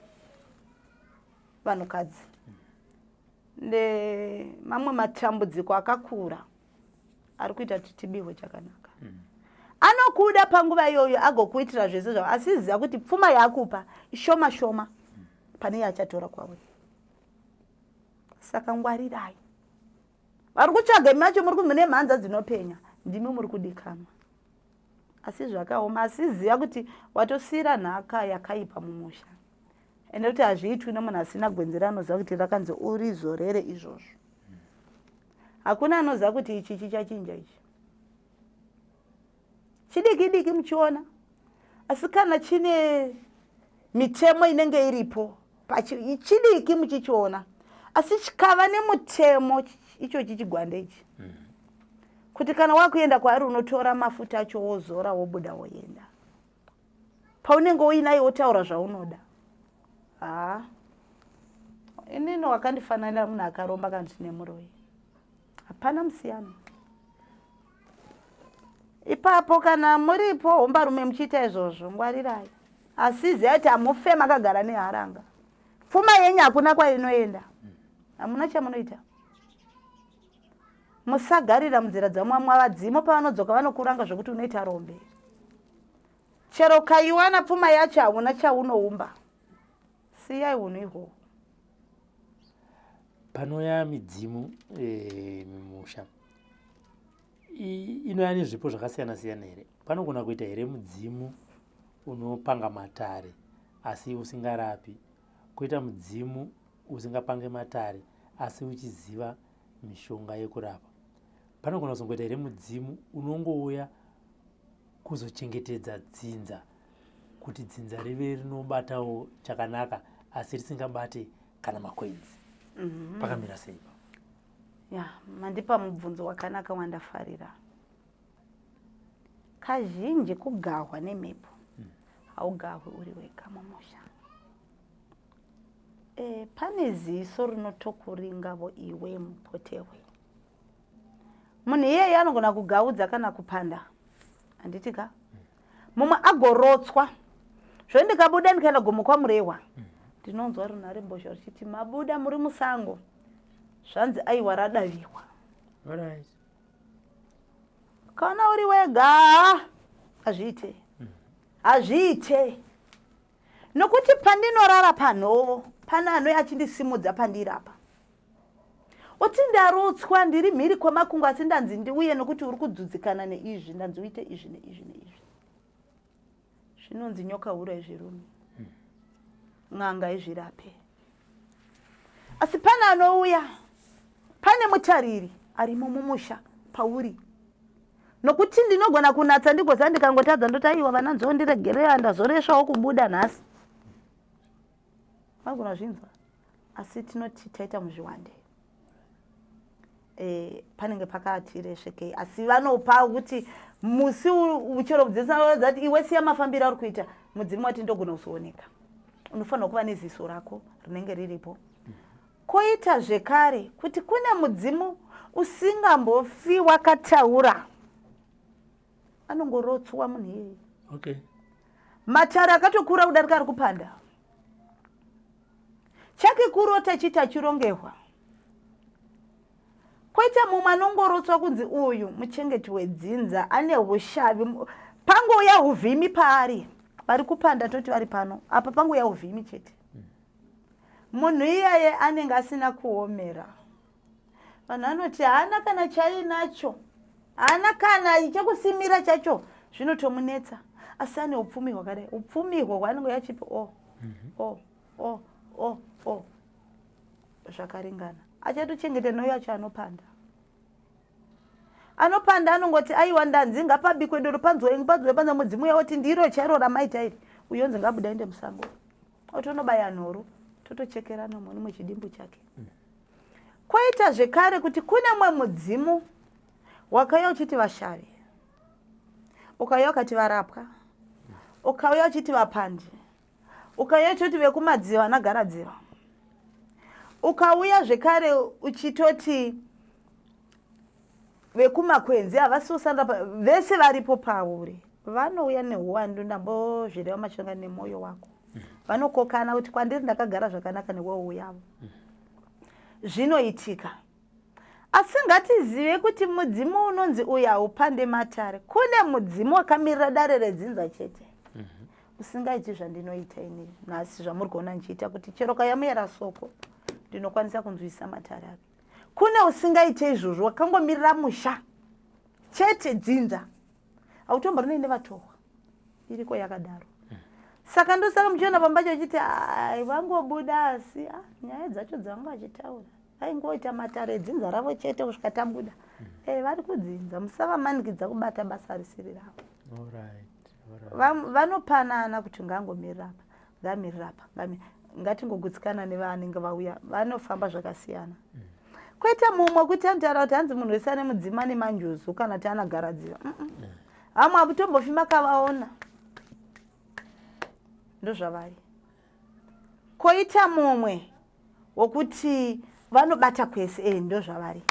vanhukadzi. Nemamwe matambudziko akakura ari kuita kuti tibihwe chakanaka. Anokuda panguva iyoyo agokuitira zvese zvavo, asi ziva kuti pfuma yaakupa ishoma shoma pane yaachatora kwauri. Saka ngwarirai. Vari kutsvaga imi macho muri mune mhanza dzinopenya, ndimi muri kudikanwa. Asi zvakaoma, asi ziva kuti watosiyira nhaka yakaipa mumusha. Ende kuti hazviitwi nemunhu asina gwenzi raanoziva kuti rakanzi urizorere izvozvo. Hakuna anoziva kuti ichi chichachinja ichi. Chidiki diki muchiona, asi kana chine mitemo inenge iripo chidiki muchichiona, asi chikava nemutemo ichochi chigwande ichi kuti kana wakuenda kwaari unotora mafuta acho wozora wobuda woenda. Paunenge uinaye wotaura zvaunoda. Haa, inini wakandifananira munhu akaromba kana kuti nemuroyi, hapana musiyano ipapo. Kana muripo hombarume muchiita izvozvo, ngwarirai, asi ziyai kuti hamufe makagara neharanga. Pfuma yenyu hakuna kwainoenda, hamuna chamunoita. Musagarira munzira dzamwamwa. Vadzimo pavanodzoka vanokuranga zvokuti unoita rombe. Chero ukaiwana pfuma yacho hauna chaunoumba. Siyai unhu ihwohwo. Panouya midzimu mumusha inouya nezvipo zvakasiyana siyana here? Panogona kuita here mudzimu unopanga matare asi usingarapi, koita mudzimu usingapange matare asi uchiziva mishonga yekurapa? Panogona kuzongoita here mudzimu unongouya kuzochengetedza dzinza kuti dzinza rive rinobatawo chakanaka asi risingabate kana makwenzi? Pakamira sei? Ya, mandipa mubvunzo wakanaka wandafarira. Kazhinji kugahwa nemhepo haugahwi uri wega mumusha. Pane ziso rinotokuringavo iwe mupotewe. Munhu iyeye anogona kugaudza kana kupanda, handiti ka? Mumwe agorotswa zvo, ndikabuda ndikaenda gomo kwaMurehwa, ndinonzwa runhare mbozha ruchiti mabuda muri musango, zvanzi aiwa radavirwa. Kana uri wega hazviite, hazviite, nokuti pandinorara panhovo pane anouya achindisimudza pandiri apa, oti ndarotswa ndiri mhiri kwemakungwa, asi ndanzi ndiuye nokuti uri kudzudzikana neizvi, ndanzi uite izvi neizvi neizvi. Zvinonzi nyoka huru haizvirumi, n'anga haizvirape, asi pane anouya, pane mutariri arimo mumusha pauri. Nokuti ndinogona kunatsa ndigoziva ndikangotadza ndoti aiwa vana nzoo ndiregerera, ndazoresvawo kubuda nhasi, vagona zvinzwa. Asi tinoti taita muzviwande, panenge pakati resvekei, asi vanopa kuti musi uchero kudzidzati iwe siya mafambiro auri kuita, mudzimu wati ndogona kuzooneka. Unofanirwa kuva neziso rako rinenge riripo. Koita zvekare kuti kune mudzimu usingambofi wakataura, anongorotswa munhu iyeye. Matare akatokura kudarika ari kupanda chake kurota chiti achirongehwa. Koita mumwe anongorotswa kunzi uyu muchengeti wedzinza ane ushavi, pangouya uvhimi paari. Vari kupanda toti vari pano apa, pangouya uvhimi chete, munhu iyeye anenge asina kuomera. Vanhu vanoti haana kana chainacho, haana kana chekusimira chacho, zvinotomunetsa, asi ane upfumi hwakadai. Upfumi ihwo hwaanenge yachipi o o o o o zvakaringana, achatochengeta neuyo acho anopanda. Anopanda anongoti aiwa ndanzi ngapabikwe doro panzwe panzwe panzwe mudzimu uya oti ndiro chairo ramaita iri. Uyo onzi ngabuda ende musango. Otonobaya nhoro totochekerana mumwe nemwe chidimbu chake. Koita zvekare kuti kune mumwe mudzimu wakauya uchiti vashavi, ukauya ukati varapwa, ukauya uchiti vapandi, ukauya uchiti vekumadziva vanagaradziva, ukauya zvekare uchitoti vekumakwenzi havasi kusanda, vese varipo pauri vanouya nehuwandu. Ndambozvireva machonga nemwoyo wako, vanokokana kuti kwandiri ndakagara zvakanaka newewo uyavo. Zvinoitika, asi ngatizive kuti mudzimu unonzi uyu haupande matare. Kune mudzimu wakamirira dare redzinza chete, usingaiti zvandinoita ini nhasi, zvamuri kuona ndichiita, kuti chero kayamuyera soko ndinokwanisa kunzwisa matare ake. Kune usingaite izvozvo, wakangomirira musha chete, dzinza, hautomborinei nevatohwa. Iriko yakadaro. Saka ndosaka muchiona pamba chachiti ai vangobuda, asi nyaya dzacho dzavanga vachitaura vaingoita matare edzinza ravo chete kusvika tabuda. Vari kudzinza, musavamanikidza kubata basa risiri ravo. Vanopanana kuti ngangomirira apa, ngamirira apa, ngatingogutsikana nevanenge vauya, vanofamba zvakasiyana. Kwete mumwe kuti anotaura kuti hanzi munhu wese ane mudzimu ane manjuzu kana kuti anagaradziva. Vamwe hamutombofi makavaona, ndozvavari. Koita mumwe wokuti vanobata kwese, ndozvavari.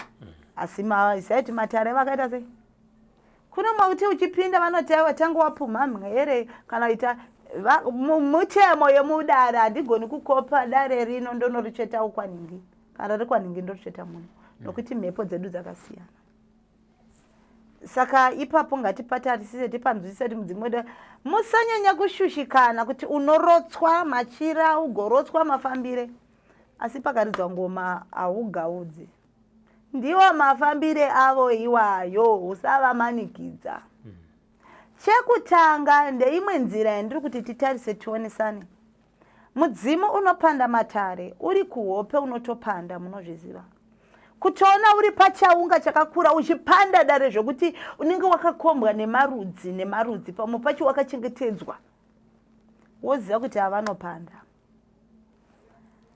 Asi zai kuti matare vakaita sei? Kune mumwe kuti uchipinda vanoti aiwa, tanga wapumha mhere kana ita mutemo yemudare. Handigoni kukopa dare rino ndonorichetawo kwanhingi, kana rikwanhingi ndoricheta muno, nokuti mhepo dzedu dzakasiyana. Saka ipapo ngatipatarisise, tipanzwisise kuti mudzimu wedu, musanyanya kushushikana kuti unorotswa machira, ugorotswa mafambire, asi pakaridzwa ngoma haugaudzi. Ndiwo mafambire avo iwayo, usavamanikidza. Chekutanga, ndeimwe nzira yandiri kuti titarise, tionesane. Mudzimu unopanda matare uri kuhope unotopanda, munozviziva. Kutoona uri pachaunga chakakura uchipanda dare zvokuti unenge wakakombwa nemarudzi nemarudzi, pamwe pacho wakachengetedzwa, woziva kuti havanopanda.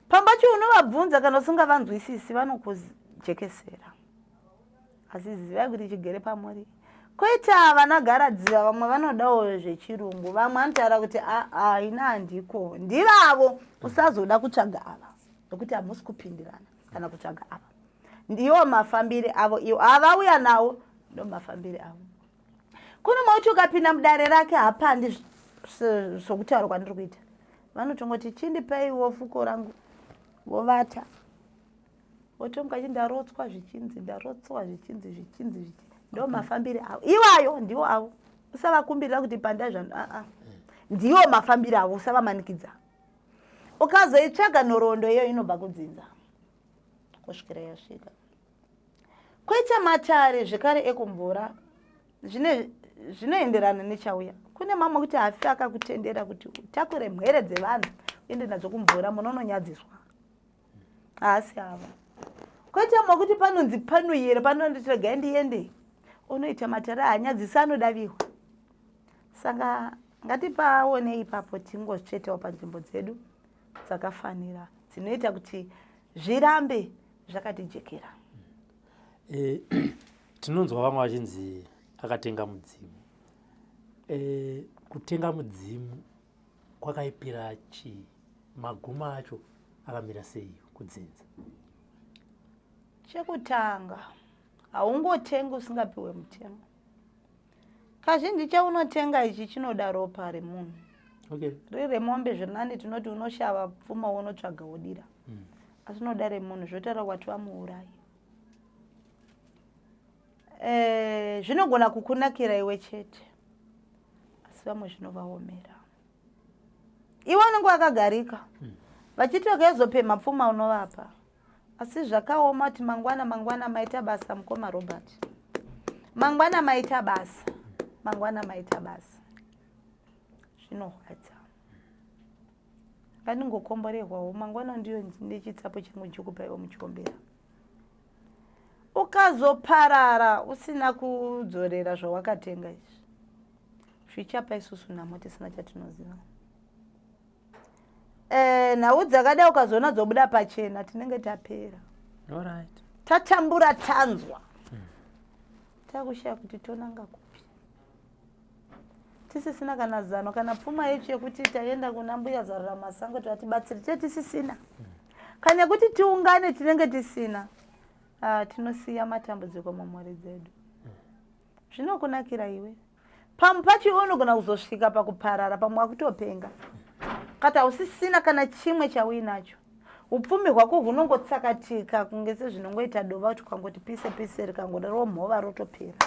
Pambacho unovabvunza, kana usingavanzwisisi vanokujekesera, asi zivai kuti chigere pamuri. Koita vanagaradziva, vamwe vanodawo zvechirungu, vamwe vanotaura kuti aa, ina handiko. Ndivavo usazoda kutsvaga ava, nokuti hamusi kupindirana. Kana kutsvaga ava, ndiwo mafambire avo iwo havauya nawo, ndo mafambire avo. Kune mauti ukapinda mudare rake hapandi sokutaura kwandiri kuita, vanotongoti chindipeiwo fuko rangu, vovata, votomuka chi ndarotswa zvichinzi, ndarotswa zvichinzi, zvichinzi, zvichinzi. Ndo mafambire avo iwayo, ndiwo avo. Usavakumbirira kuti pandai zvano, aa, ndiwo mafambire avo, usavamanikidza. Ukazoitsvaga nhoroondo iyoyo inobva kudzinza kusvikira yasvika. Koita matare zvekare ekumvura, zvinoenderana nechauya. Kune mamwe kuti hafi akakutendera kuti utakure mhere dzevanhu uende nadzo kumvura, munononyadziswa, haasi ava. Koita mwe kuti panonzi panoyera, panonditi regai ndiende, unoita matare hanyadzisi, anodavirwa. Saka ngatipaone ipapo, tingozvitsvetawo panzvimbo dzedu dzakafanira dzinoita kuti zvirambe zvakatijekera. Tinonzwa vamwe vachinzi akatenga mudzimu. Kutenga mudzimu kwakaipira chii? Magumo acho akamira sei kudzinza? Chekutanga, haungotengi usingapiwe mutemo. Kazhinji chaunotenga ichi chinoda ropa remunhu, riri remombe zvirinani, tinoti unoshava pfuma wonotsvaga wodira, asi unoda remunhu, zvotaura kwati vamuurayi. Zvinogona kukunakira iwe chete, asi vamwe zvinovaomera. Iwe unenge wakagarika, vachiti vakaizopemha pfuma unovapa, asi zvakaoma kuti mangwana, mangwana maita basa mukoma Robert, mangwana maita basa, mangwana maita basa, zvinorwadza. Ngandingokomborerwawo mangwana, ndiyo nechitsapo changu chikupaiwo muchiombera. Ukazoparara usina kudzorera zvawakatenga izvi, zvichapa isusu nhamo tisina chatinoziva. Nhau dzakadai ukazoona dzobuda pachena, tinenge tapera. Tatambura, tanzwa, takushaya kuti tonanga kupi, tisisina kana zano kana pfuma yechu yekuti taenda kuna Mbuya Zarura Masango kuti vatibatsire, te tisisina kana yekuti tiungane, tinenge tisina. Tinosiya matambudziko mumhuri dzedu. Zvinokunakira iwe, pamwe pacho iwe unogona kuzosvika pakuparara, pamwe wakutopenga kati hausisina kana chimwe chauinacho. Upfumi hwako hunongotsakatika kunge sezvinongoita dova, kuti kwangoti pise pise, rikangodaro mhova, rotopera.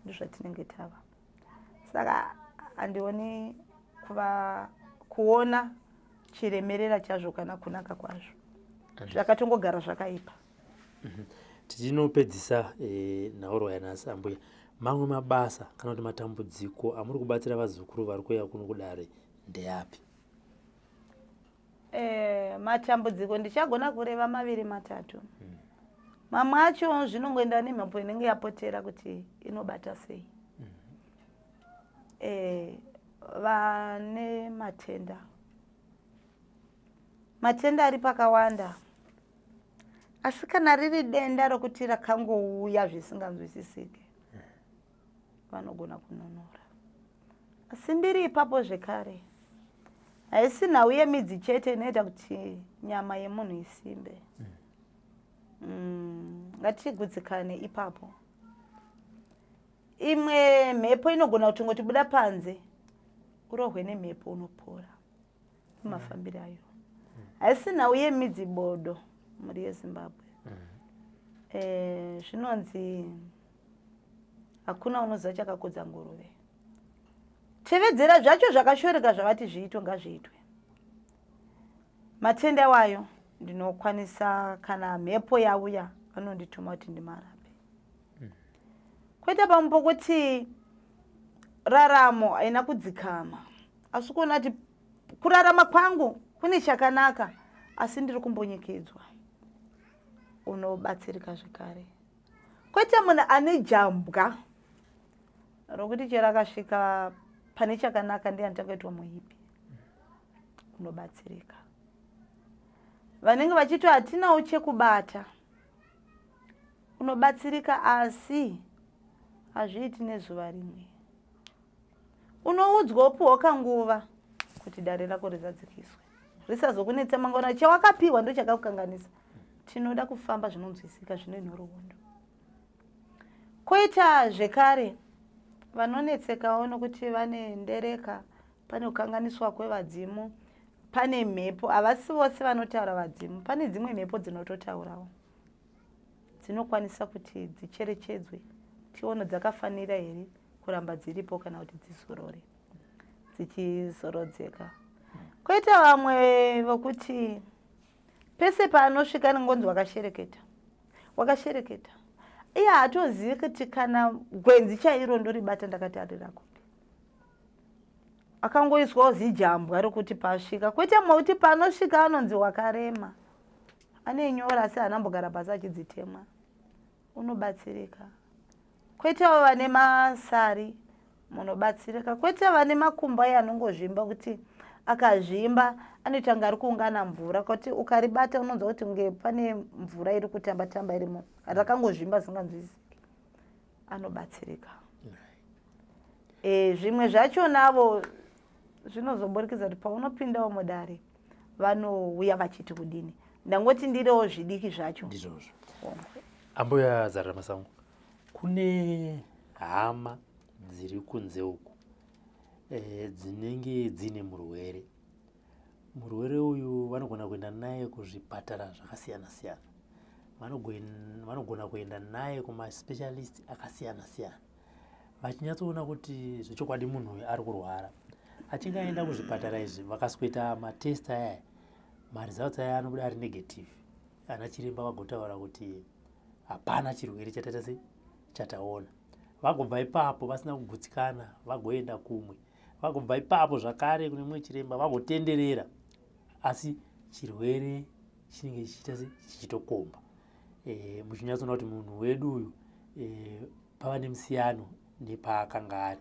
Ndozvatinenge tava. Saka handioni kuva kuona chiremerera chazvo kana kunaka kwazvo, zvakatongogara zvakaipa. Tichinopedzisa nhaurwa yanhasi, ambuya, mamwe mabasa kana kuti matambudziko amuri kubatsira vazukuru vari kuuya kuno kudare ndeapi? Matambudziko ndichagona kureva maviri matatu. Mamwe acho zvinongoenda nemhepo inenge yapotera kuti inobata sei. Vane matenda, matenda ari pakawanda, asi kana riri denda rokuti rakangouya zvisinganzwisisike, vanogona kunonora. Asi ndiri ipapo zvekare, haisi nhau yemidzi chete inoita kuti nyama yemunhu isimbe. Ngatigutsikane ipapo. Imwe mhepo inogona kutongoti buda panze urohwe nemhepo, unopora mafambiro ayo. Haisi nhau yemidzi bodo, mhuri yeZimbabwe. Zvinonzi hakuna unoziva chakakodza nguruve. Tevedzera zvacho zvakashoreka, zvavati zviitwe ngazviitwe. Matenda wayo ndinokwanisa, kana mhepo yauya vanondituma kuti ndimarape. Kwete pamwe pokuti raramo haina kudzikama, asi kuona kuti kurarama kwangu kune chakanaka, asi ndiri kumbonyekedzwa, unobatsirika zvekare. Kwete munhu ane jambwa rokuti chero akasvika pane chakanaka ndiye anotangaitwa muipi, unobatsirika. Vanenge vachiti hatinawo chekubata, unobatsirika, asi hazviiti nezuva rimwe. Unoudzwa, upiwa kanguva kuti dare rako rizadzikiswe, risazokunetsa mangwana. Chawakapiwa ndo chakakukanganisa. Tinoda kufamba zvinonzwisika, zvine nhoroondo. Koita zvekare vanonetsekawo nokuti vane ndereka, pane kukanganiswa kwevadzimu, pane mhepo. Havasi vose vanotaura vadzimu, pane dzimwe mhepo dzinototaurawo, dzinokwanisa kuti dzicherechedzwe, tione dzakafanira here kuramba dziripo kana kuti dzizorore, dzichizorodzeka. Koita vamwe vokuti pese paanosvika anongonzi wakashereketa, wakashereketa. Iye haatozivi kuti kana gwenzi chairo ndoribata ndakatarira kupi. Akangoiswawo zijambwa rokuti pasvika. Kwete mauti panosvika anonzi wakarema, ane nyora, asi haana mbogara pasi achidzitemwa, unobatsirika. Kwetewo vane masari, munobatsirika. Kwete vane makumbo aye anongozvimba, kuti akazvimba anoita kunge ari kuungana mvura, kuti ukaribata unonzwa kuti kunge pane mvura iri kutamba tamba irimo, rakangozvimba zinganzwisisiki, anobatsirika. Zvimwe zvacho navo zvinozoburikidza kuti paunopindawo mudare vanouya vachiti kudini. Ndangoti ndirewo zvidiki zvacho. Ndizvozvo, ambuya Zarura Masango. Kune hama dziri kunze uku dzinenge dzine murwere. Murwere uyu vanogona kuenda naye kuzvipatara zvakasiyana siyana, vanogona kuenda naye kumaspecialist akasiyana siyana, vachinyatsoona kuti zvechokwadi munhu uyu ari kurwara. Achinge aenda kuzvipatara izvi, vakasweta matest aya, maresults aya anobuda ari negative, ana chiremba vagotaura kuti hapana chirwere chataita sei chataona. Vagobva ipapo vasina kugutsikana, vagoenda kumwe, vagobva ipapo zvakare kune mumwe chiremba, vagotenderera, asi chirwere chinenge chichiita se chichitokomba. e, muchinyatsoona kuti munhu wedu uyu e, pava nemusiyano nepaakanga ari.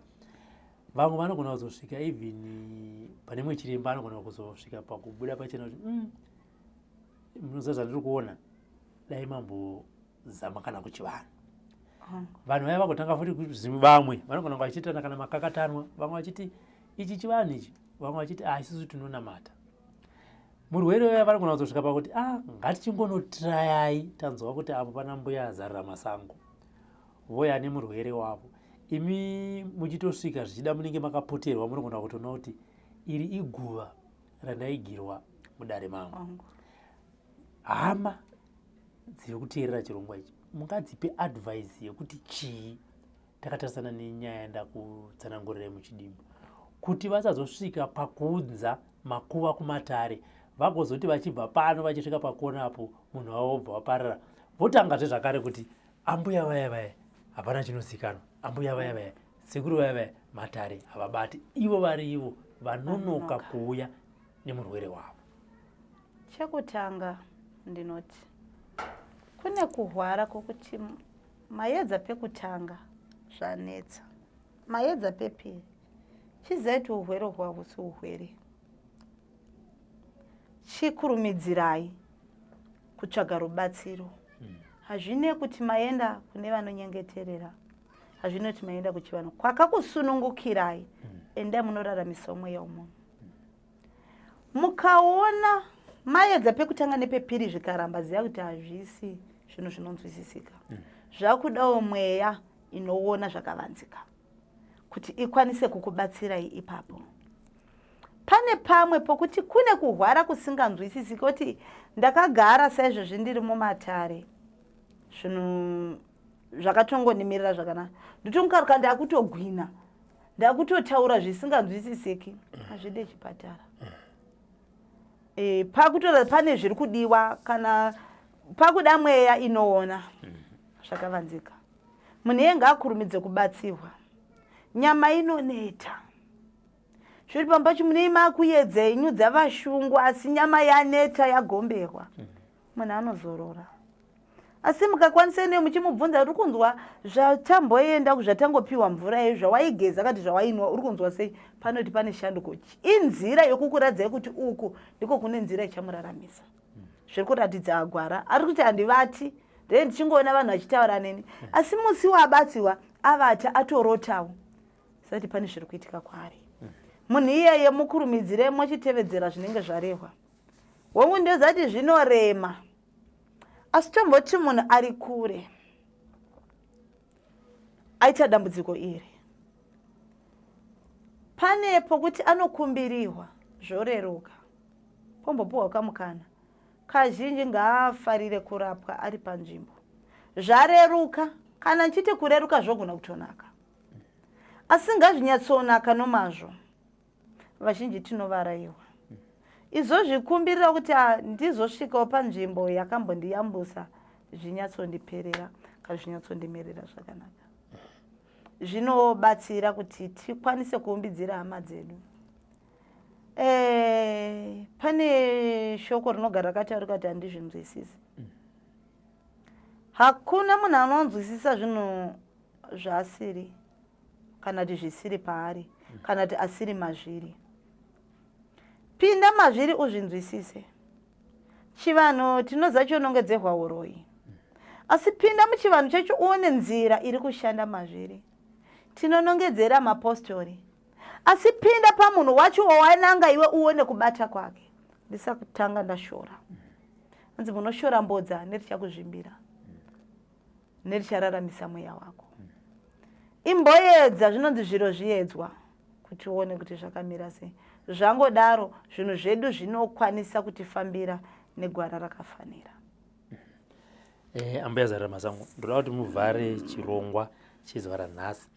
Vamwe vanogona kuzosvika even pane mumwe chiremba anogona kuzosvika pakubuda pachena kuti munoziva zvandiri kuona, dai mambozama kana kuchivanhu. Vanhu vaya vagotanga futi, vamwe vanogona kunge vachiitana kana makakatanwa, vamwe vachiti ichi chivanhu ichi, vamwe vachiti ah, isusu tinonamata. Murwere vaya vanogona kuzosvika pakuti ah, ngatichingonotirayai, tanzwa kuti apo pana mbuya azarira masango, voya nemurwere wavo. Imi muchitosvika zvichida munenge makapoterwa, munogona kutoona kuti iri iguva randaigirwa mudare mangu. Hama dziri kuteerera chirongwa ichi, mungadzipe advice yekuti chii, takatarisana nenyaya yandakutsanangurirai muchidimbu, kuti vasazosvika pakuunza makuva kumatare, vagozoti vachibva pano vachisvika pakona apo munhu wavo wobva waparara, votangazve zvakare kuti ambuya vaya vaya hapana chinozikanwa, ambuya vaya vaya, sekuru vaya vaya, matare havabati, ivo vari ivo vanonoka kuuya nemurwere wavo? Chekutanga ndinoti kune kuhwara kwokuti maedza pekutanga zvanetsa, maedza pepiri, chizai kuti urwere hwahwo siurwere, chikurumidzirai kutsvaga rubatsiro. Hazvine kuti maenda kune vanonyengeterera, hazvine kuti maenda kuchivanhu kwakakusunungukirai. Endai munoraramisawo mweya womunhu. Mukaona maedza pekutanga nepepiri zvikaramba, ziva kuti hazvisi zvinhu zvinonzwisisika. Zvakudawo mweya inoona zvakavanzika kuti ikwanise kukubatsirai ipapo. Pane pamwe pokuti kune kuhwara kusinganzwisisiki, kuti ndakagara saizvozvi ndiri mumatare, zvinhu zvakatongondimirira zvakanaka, ndotongaruka ndakutogwina, ndakutotaura zvisinganzwisisiki, hazvide chipatara. Pakutora pane zviri kudiwa, kana pakuda mweya inoona zvakavanzika. Munhu iye ngaakurumidze kubatsirwa, nyama inoneta. Zviri pamba pacho munei makuyedza henyu dzavashungu, asi nyama yaneta, yagomberwa, munhu anozorora. Asi mukakwanisa ine muchimubvunza, uri kunzwa zvatamboenda zvatangopiwa mvura iyo, zvawaigeza kati zvawainwa, uri kunzwa sei? Panoti pane shanduko, inzira yokukuradzai kuti uku ndiko kune nzira ichamuraramisa. Zviri kuratidza agwara ari kuti handivati, ndee ndichingoona vanhu vachitaura neni, asi musi waabatsiwa avata atorotawo, sati pane zviri kuitika kwaari. Munhu iyeye mukurumidzire mochitevedzera zvinenge zvarehwa. Hongu, ndozati zvinorema, asi tomboti munhu ari kure aita dambudziko iri, pane pokuti anokumbirirwa zvoreruka, pombopiwa kamukana. Kazhinji ngaafarire kurapwa ari panzvimbo, zvareruka. Kana nchiti kureruka, zvogona kutonaka, asi ngazvinyatsonaka nomazvo. Vazhinji tinovaraiwa izvozvikumbirira kuti ndizosvikawo panzvimbo yakambondiyambusa, zvinyatsondiperera kana zvinyatsondimirira zvakanaka. Zvinobatsira kuti tikwanise kuumbidzira hama dzedu. Pane shoko rinogara rakataurika kuti handizvinzwisisi. Hakuna munhu anonzwisisa zvinhu zvaasiri, kana kuti zvisiri paari, kana kuti asiri mazviri. Pinda mazviri uzvinzwisise. Chivanhu tinoziva chonongedzerwa uroyi, asi pinda muchivanhu chacho uone nzira iri kushanda mazviri. Tinonongedzera mapostori, asi pinda pamunhu wacho wawananga iwe uone kubata kwake. Ndisakutanga ndashora, anzi munoshora mbodza nerichakuzvimbira, nerichararamise mweya wako. Imboedza, zvinonzi zviro zviedzwa kuti uone kuti zvakamira sei. Zvangodaro, zvinhu zvedu zvinokwanisa kutifambira negwara rakafanira. Ambuya Zarira Masango, ndoda kuti muvhare chirongwa chezuva ranhasi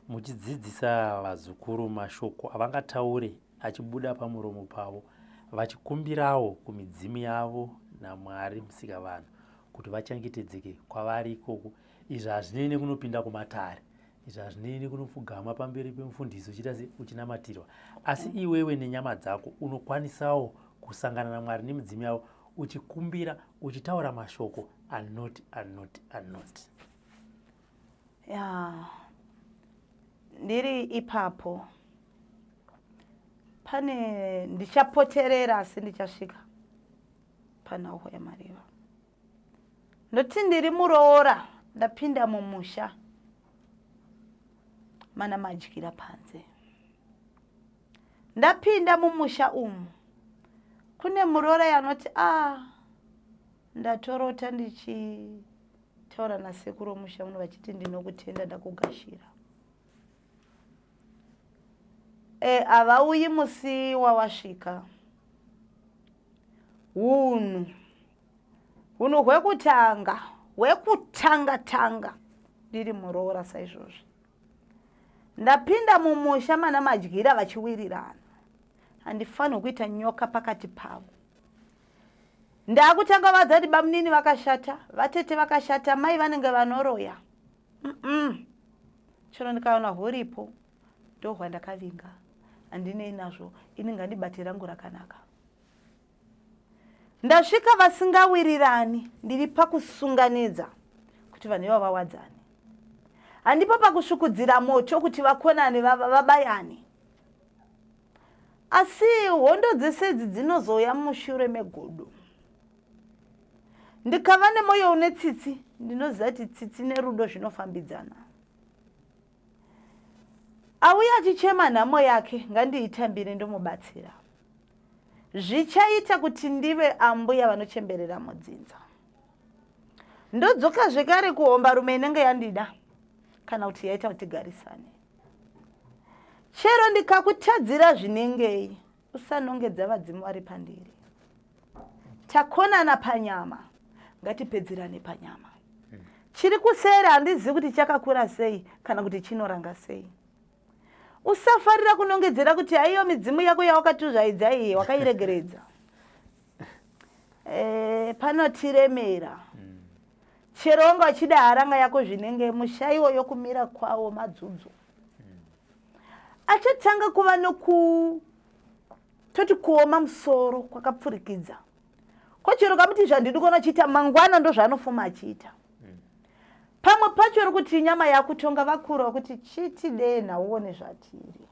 muchidzidzisa vazukuru mashoko avangataure achibuda pamuromo pavo, vachikumbirawo kumidzimu yavo naMwari Musikavanhu kuti vachengetedzeke kwavari ikoko. Izvi hazvinei nekunopinda kumatare, izvi hazvinei nekunopfugama pamberi pemufundisi uchiita se uchinamatirwa, asi iwewe nenyama dzako unokwanisawo kusangana naMwari nemidzimu yavo uchikumbira, uchitaura mashoko. Anoti anoti anoti. Ya, ndiri ipapo pane ndichapoterera asi ndichasvika panhauhwa yamariva. Ndoti ndiri muroora ndapinda mumusha mana madyira panze. Ndapinda mumusha umu kune muroora yanoti a ah, ndatorota ndichitaura nasekuru omusha muno vachiti ndinokutenda ndakugashira. E, havauyi musi wawasvika. Hunhu hunhu hwekutanga hwekutanga tanga ndiri muroora saizvozvi. Ndapinda mumusha mana madyira vachiwirirana. Handifanirwi kuita nyoka pakati pavo. Ndakutanga vadza kuti bamunini vakashata, vatete vakashata, mai vanenge vanoroya. Mm -mm. Chero ndikaona huripo ndohwandakavinga. Handinei nazvo, ini ngandibate rangu rakanaka. Ndasvika vasingawirirani, ndiri pakusunganidza kuti vanhu ivavo vawadzane. Handipo pakusvukudzira moto kuti vakonane vabayane. Asi hondo dzese idzi dzinozouya mushure megodo. Ndikava nemwoyo une tsitsi, ndinoziva kuti tsitsi nerudo zvinofambidzana. Auya achichema nhamo yake, ngandiitambire ndomubatsira. Zvichaita kuti ndive ambuya vanochemberera mudzinza. Ndodzoka zvekare kuhombarume inenge yandida kana kuti yaita kuti tigarisane. Chero ndikakutadzira zvinengei, usanongedza vadzimu vari pandiri. Takonana panyama, ngatipedzerane panyama. Chiri kuseri handizivi kuti chakakura sei kana kuti chinoranga sei. Usafarira kunongedzera kuti haiyo midzimu yako yawakatuzvaidza iyi wakairegeredza. E, panotiremera. Chero wanga uchida haranga yako zvinenge mushaiwo yokumira kwawo madzudzo. Achatanga kuva noku toti kuoma musoro kwakapfurikidza. Ko chero kamuti zvandidi kuona achiita mangwana ndozvaanofuma achiita. Pamwe pacho uri kuti nyama yakutonga vakuru vakuti chitidenha uone zvatiri.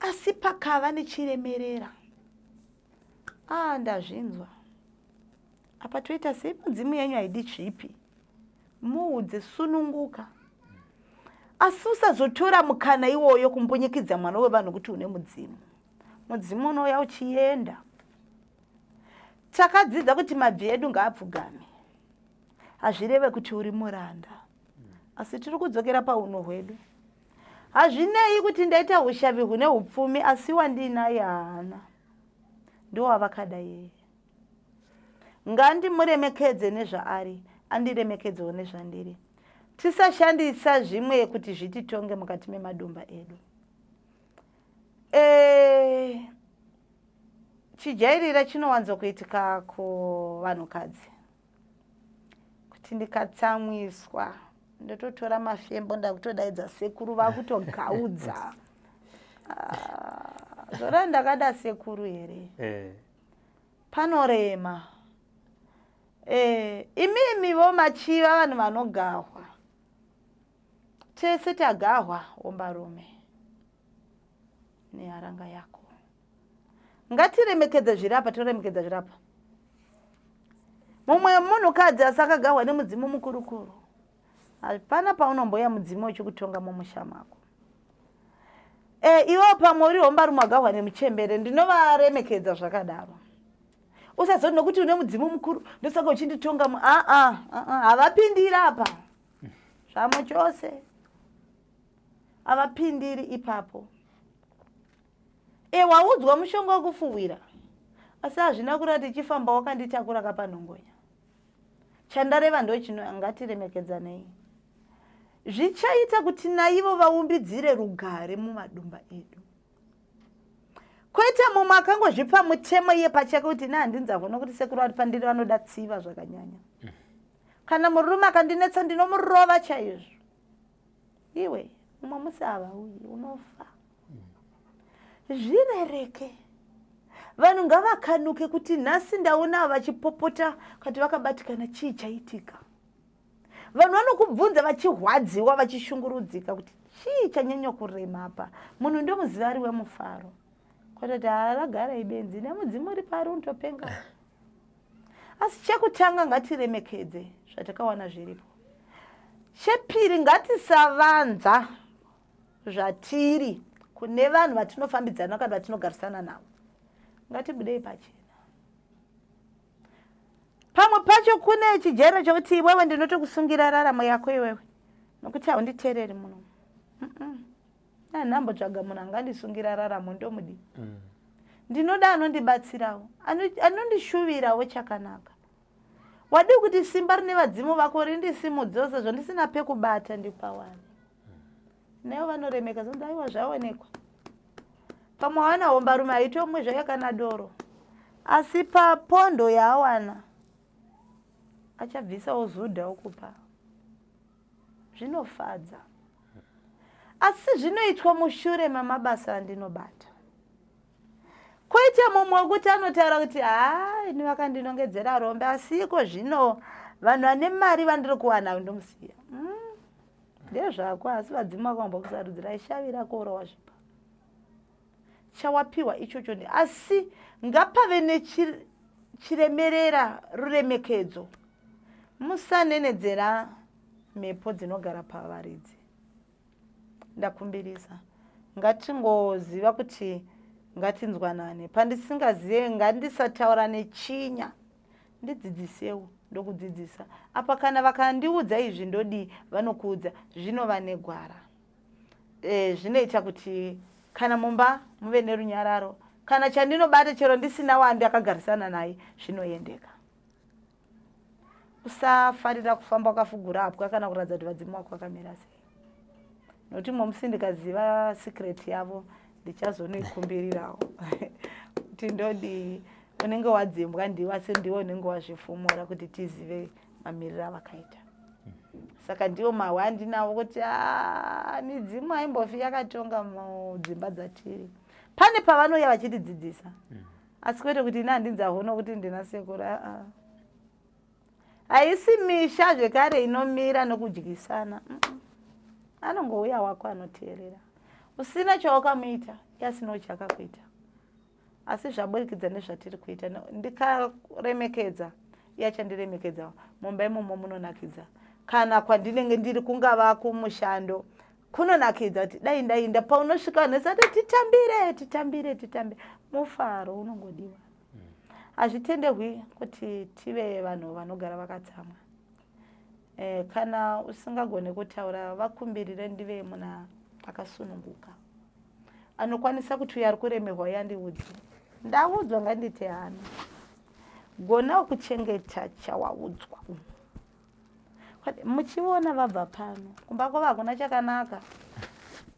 Asi pakava nechiremerera. Ah, ndazvinzwa. Apa toita sei? Midzimu yenyu haidi zvipi? Muudze, sununguka. Asi usazotora mukana iwoyo kumbunyikidza mwana wevanhu kuti une mudzimu. Mudzimu unouya uchienda. Takadzidza kuti mabvi edu ngaapfugame. Hazvireve kuti uri muranda. Asi tiri kudzokera paunhu hwedu. Hazvinei kuti ndaita ushavi hune upfumi asi wandiinaye haana. Ndowavakada yeye. Ngandimuremekedze nezvaari, andiremekedzewo nezvandiri. Tisashandisa zvimwe kuti zvititonge mukati memadumba edu. E, chijairira chinowanzokuitika kuvanhukadzi kuti ndikatsamwiswa ndototora mafembo ndakutodaidza sekuru vakutogaudza. Ah, zvona ndakada sekuru here? Eh. Panorema. Eh, imimi vo machiva vanhu vanogahwa. Tese tagahwa hombarume neharanga yako. Ngatiremekedze zviri apa, toremekedza zviri apa. Mumwe munhukadzi asi akagahwa nemudzimu mukurukuru. Hapana paunomboya mudzimu wechikutonga mumusha mako. E, iwo pamwe uri hombarume wagahwa nemuchembere, ndinovaremekedza zvakadaro. Usazoti nokuti une mudzimu mukuru ndosaka uchinditonga mu aa havapindiri apa zvamo chose havapindiri ipapo. E, waudzwa mushonga wekufuhwira asi hazvina kureva tichifamba wakanditakura kapanhongonya. Chandareva ndochino, ngatiremekedzanei. Zvichaita kuti naivo vaumbidzire rugare mumadumba edu. Kwete mumwe akangozvipa mutemo iye pachake kuti ini handinzarwo nokuti sekuru vari pandiri vanoda tsiva zvakanyanya. Kana murume akandinetsa ndinomurova chaizvo. Iwe mumwe musi havauyi unofa. Zvirereke. Vanhu ngavakanuke kuti nhasi ndaona vachipopota kati vakabatikana, chii chaitika? Vanhu vanokubvunza vachirwadziwa, vachishungurudzika kuti chii chanyanya kurema apa. Munhu ndomuziva ari wemufaro, kwatoti haragara ibenzi nemudzimu uri pari unotopenga. Asi chekutanga ngatiremekedze zvatakawana zviripo. Chepiri, ngatisavanza zvatiri kune vanhu vatinofambidzana kana vatinogarisana navo. Ngatibudei pachena. Pamwe pacho kune chijero chokuti iwewe ndinotokusungira raramo yako iwewe nokuti haunditeereri muno. Ndambotsvaga munhu angandisungira raramo, ndomudi. Ndinoda anondibatsirawo, anondishuvirawo chakanaka. Wadii kuti simba rine vadzimu vako rindisimudzeo sezvo ndisina pekubata, ndipawane. Naivo vanoremeka zonzi aiwa zvaonekwa. Pamwe wawana hombarume haitomwe zvayo kana doro, asi papondo yaawana achabvisawo zudha okupa. Zvinofadza, asi zvinoitwa mushure mamabasa andinobata. Koita mumwe wekuti anotaura kuti haa, ini vakandinongedzera rombe, asi iko zvino vanhu vane mari vandiri kuwana ndomusiya. Ndezvako, asi vadzimu vako vambokusarudzira ishavi rako uro wazvipa chawapiwa ichocho. Asi ngapave nechiremerera, ruremekedzo. Musanenedzera mhepo dzinogara pavaridzi, ndakumbirisa. Ngatingoziva kuti ngatinzwanane. Pandisingazive ngandisataura nechinya. Ndidzidzisewo, ndokudzidzisa. Apa kana vakandiudza izvi ndodii, vanokuudza zvinova negwara. Zvinoita kuti kana mumba muve nerunyararo, kana chandinobata chero ndisina wandakagarisana naye zvinoendeka. Usafarira kufamba wakafugura hapwa kana kuratidza kuti vadzimu vako vakamira sei, nokuti momusi ndikaziva secret yavo ndichazonoikumbirirawo kuti ndodii. Unenge wadzimbwa ndiwe, asi ndiwe unenge wazvifumura kuti tizive mamiriro avakaita. Saka ndiwo mahwe andinawo kuti midzimu haimbofi yakatonga mudzimba dzatiri. Pane pavanouya vachitidzidzisa, asi kwete kuti ini handinzaho nokuti ndina sekuru. Aa, haisi misha zvekare inomira nokudyisana. Anongouya wako anoteerera, usina chawakamuita, iasinawo chaakakuita, asi zvaburikidza nezvatiri kuita. Ndikaremekedza, iye achandiremekedzawo. Mumba imomo munonakidza. Kana kwandinenge ndiri, kungava kumushando, kunonakidza kuti dai ndainda. Paunosvika vanhu vese vati titambire, titambire, titambire. Mufaro unongodiwa. Hazvitendehwi kuti tive vanhu vanogara vakatsamwa. Kana usingagone kutaura, vakumbirire ndive munhu akasununguka anokwanisa kuti uyo ari kuremerwa yandiudze, ndaudzwa ngandite hana. Gonawo kuchengeta chawaudzwa. Muchiona vabva pano, kumba kwavo hakuna chakanaka,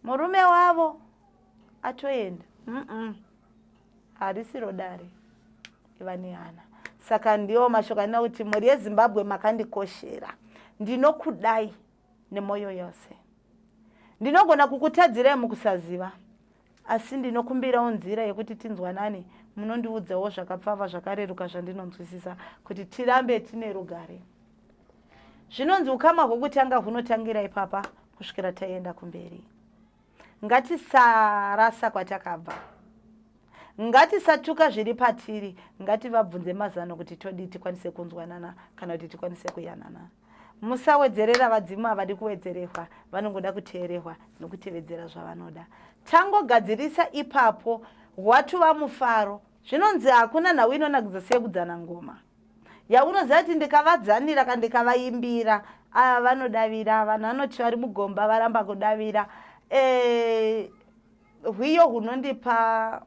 murume wavo atoenda. Harisiro dare, iva nehana. Saka ndiwo mashoko andina kuti mhuri yeZimbabwe, makandikoshera, ndinokudai nemwoyo yose. Ndinogona kukutadzirai mukusaziva, asi ndinokumbirawo nzira yekuti tinzwanane. Munondiudzawo zvakapfava, zvakareruka, zvandinonzwisisa kuti tirambe tine rugare. Zvinonzi ukama hwekutanga hunotangira ipapa kusvikira taenda kumberi. Ngatisarasa kwatakabva, ngatisatuka zviri patiri. Ngativabvunze mazano kuti todii tikwanise kunzwanana kana kuti tikwanise kuyanana. Musawedzerera vadzimu, havadi kuwedzerehwa, vanongoda kuteerehwa nokutevedzera zvavanoda. Tangogadzirisa ipapo hwatova mufaro. Zvinonzi hakuna nhau inonakidza seyekudzana ngoma yaunoziva kuti ndikavadzanira kana ndikavaimbira ava vanodavira. Vanhu vanoti vari mugomba varamba kudavira. Hwiyo hunondipa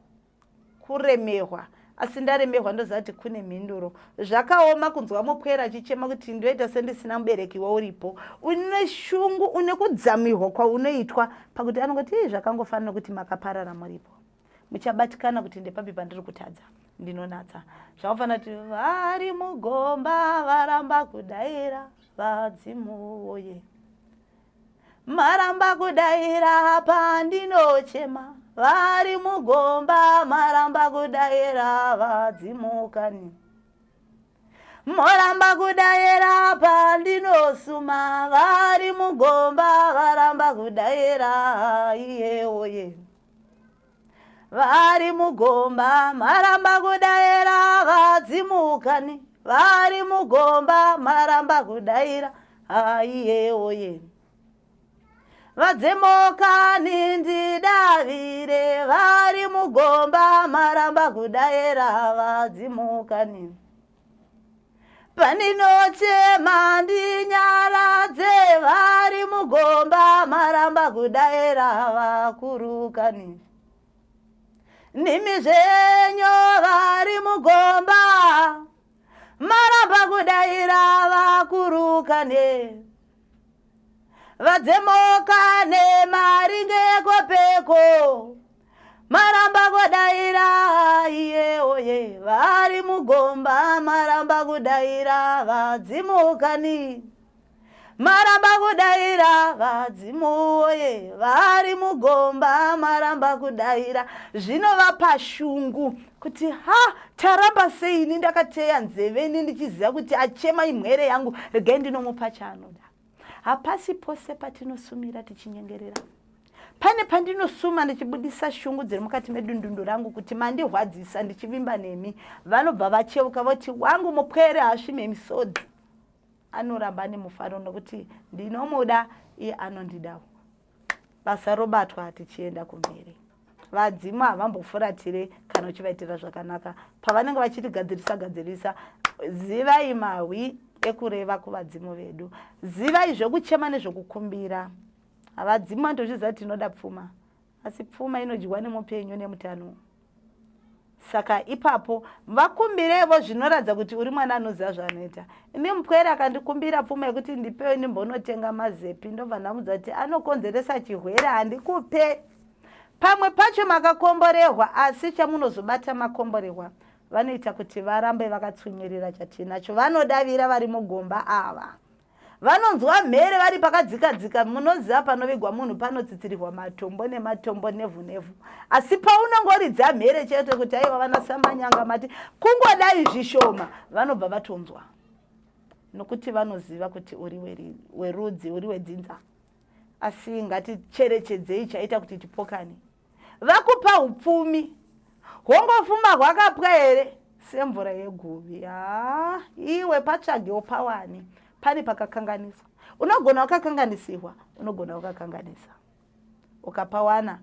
kuremehwa, asi ndaremehwa ndoziva kuti kune mhinduro. Zvakaoma kunzwa mupwera achichema kuti ndoita sendisina mubereki wauripo. Une shungu, une kudzamirwa kwaunoitwa pakuti anongoti ii zvakangofanira kuti makaparara muripo, muchabatikana kuti ndepapi pandiri kutadza, ndinonatsa. Zvakafanira kuti vari mugomba varamba kudaira, vadzimu woye, maramba kudaira pandinochema. Vari mugomba maramba kudaira vadzimukani. Moramba kudaira pandinosuma vari mugomba varamba kudaira iye oye. Vari mugomba maramba kudaira vadzimukani. Vari mugomba maramba kudaira iye oye. Vadzimukani ndidavire vari mugomba maramba kudaira vadzimukani. Pandinochema ndinyaradze vari mugomba maramba kudaira vakurukani. Nimi zvenyu vari mugomba maramba kudaira vakurukani. Vadzemoka nemaringe kopeko maramba kudaira iye oye vari mugomba maramba kudaira vadzimukani maramba kudaira vadzimu oye vari mugomba maramba kudaira zvinovapa shungu kuti ha taramba sei ini ndakateya nzeve ini ndichiziva kuti achema imhere yangu regai ndinomupa chaanoda Hapasi pose patinosumira tichinyengerera. Pane pandinosuma ndichibudisa shungu dziri mukati medundundu rangu kuti mandihwadzisa ndichivimba nemi. Vanobva vacheuka voti wangu mupwere haasvime misodzi. Anoramba ane mufaro nokuti ndinomuda iye anondidawo. Basa robatwa tichienda kumberi. Vadzimu havambofuratire kana uchivaitira zvakanaka. Pavanenge vachitigadzirisa gadzirisa, zivai mahwi ekureva kuvadzimu vedu. Zivai zvekuchema nezvekukumbira. Vadzimu vanotozviziva kuti tinoda pfuma, asi pfuma inodyiwa nemupenyu nemutano. Saka ipapo vakumbirevo zvinoratidza kuti uri mwana anoziva zvaanoita. Ini mupwere akandikumbira pfuma yekuti ndipewe ndimbonotenga mazepi ndobva ndamudza kuti anokonzeresa chirwere handikupe. Pamwe pacho makakomborehwa asi chamunozobata makomborehwa vanoita kuti varambe vakatsunyirira chatinacho. Vanodavira vari mugomba ava. Vanonzwa mhere vari pakadzika dzika, munoziva panovigwa munhu panotsitsirirwa matombo nematombo nevhu nevhu. Asi paunongoridza mhere chete kuti aiwa vana Samanyanga mati kungodai zvishoma, vanobva vatonzwa nokuti vanoziva kuti uri werudzi, uri wedzinza. Asi ngaticherechedzei chaita kuti tipokane. Vakupa upfumi hwongofuma hwakapwa here semvura yeguvi? Haa iwe patsvagewo pawani pane pakakanganiswa. Unogona wakakanganisirwa, unogona wakakanganisa ukapawana.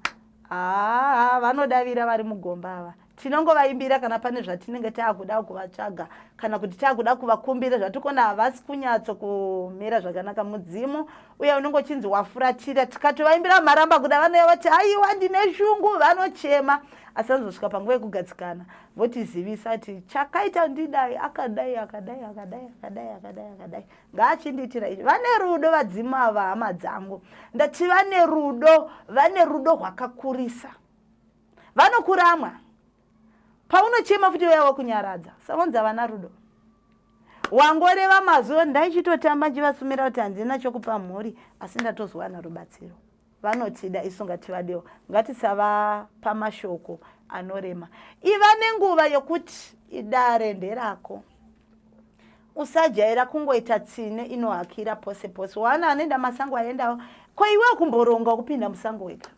Haa vanodavira vari mugomba ava tinongovaimbira kana pane zvatinenge taakuda kuvatsvaga kana kuti taakuda kuvakumbira zvatikona havasi kunyatso kumira zvakanaka mudzimu uye unenge uchinzi wafuratira tikatovaimbira maramba kuda vanouya vati aiwa ndine shungu vanochema asi vanozosvika panguva yekugadzikana votizivisa kuti chakaita ndidai akadai akadai akadai akadai akadai akadai ngaachindiitira izvi vane rudo vadzimu ava hama dzangu ndati vane rudo vane rudo rwakakurisa vanokuramwa paunochema futi vaya vakunyaradza savanzi havana rudo wangoreva mazuva ndaichitotamba nchivasumira kuti handina chokupa mhuri asi ndatozowana rubatsiro vanotida isu ngativadewo ngatisavapa mashoko anorema iva nenguva yokuti idare nderako usajaira kungoita tsine inohakira pose pose wana anoenda masango aendawo ko iwe kumboronga kupinda musango wega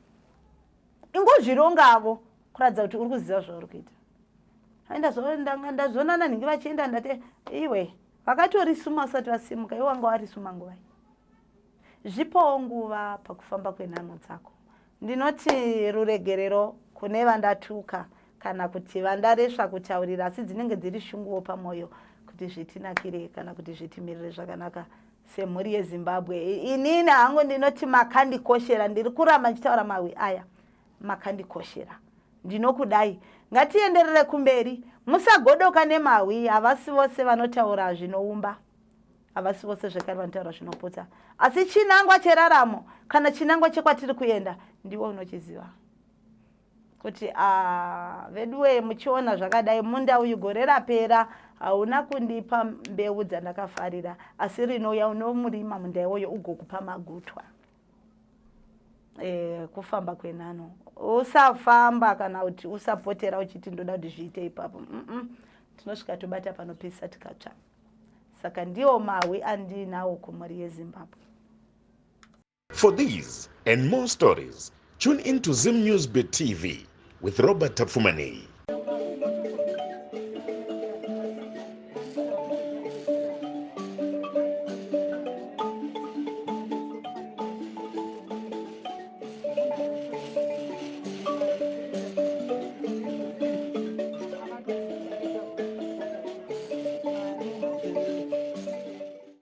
ingozvirongavo kuratidza kuti uri kuziva zvauri kuita ndazvona nanhingi vachienda ndati iwe vakatorisuma usati vasimuka iwe wanga warisuma nguvai zvipowo nguva pakufamba kwenhano dzako ndinoti ruregerero kune vandatuka kana kuti vandaresva kutaurira asi dzinenge dziri shunguwo pamwoyo kuti zvitinakire kana kuti zvitimirire zvakanaka semhuri yezimbabwe inini hangu ndinoti makandikoshera ndiri kuramba ndichitaura mahwi aya makandikoshera ndinokudai ngatienderere kumberi musagodoka nemahwi havasi vose vanotaura zvinoumba havasi vose zvekare vanotaura zvinoputsa asi chinangwa cheraramo kana chinangwa chekwatiri kuenda ndiwe unochiziva kuti ah, veduwee muchiona zvakadai munda uyu gore rapera hauna kundipa mbeu dzandakafarira asi rinouya unomurima munda iwoyo ugokupa magutwa. Kufamba kwenhano, usafamba kana kuti usapotera uchiti ndoda kuti zviite ipapo. Tinosvika tobata panopisa tikatsva. Saka ndiwo mahwi andiinawo kumhuri yeZimbabwe. For these and more stories, tune in to Zim News Bit TV with Robert Tafumani.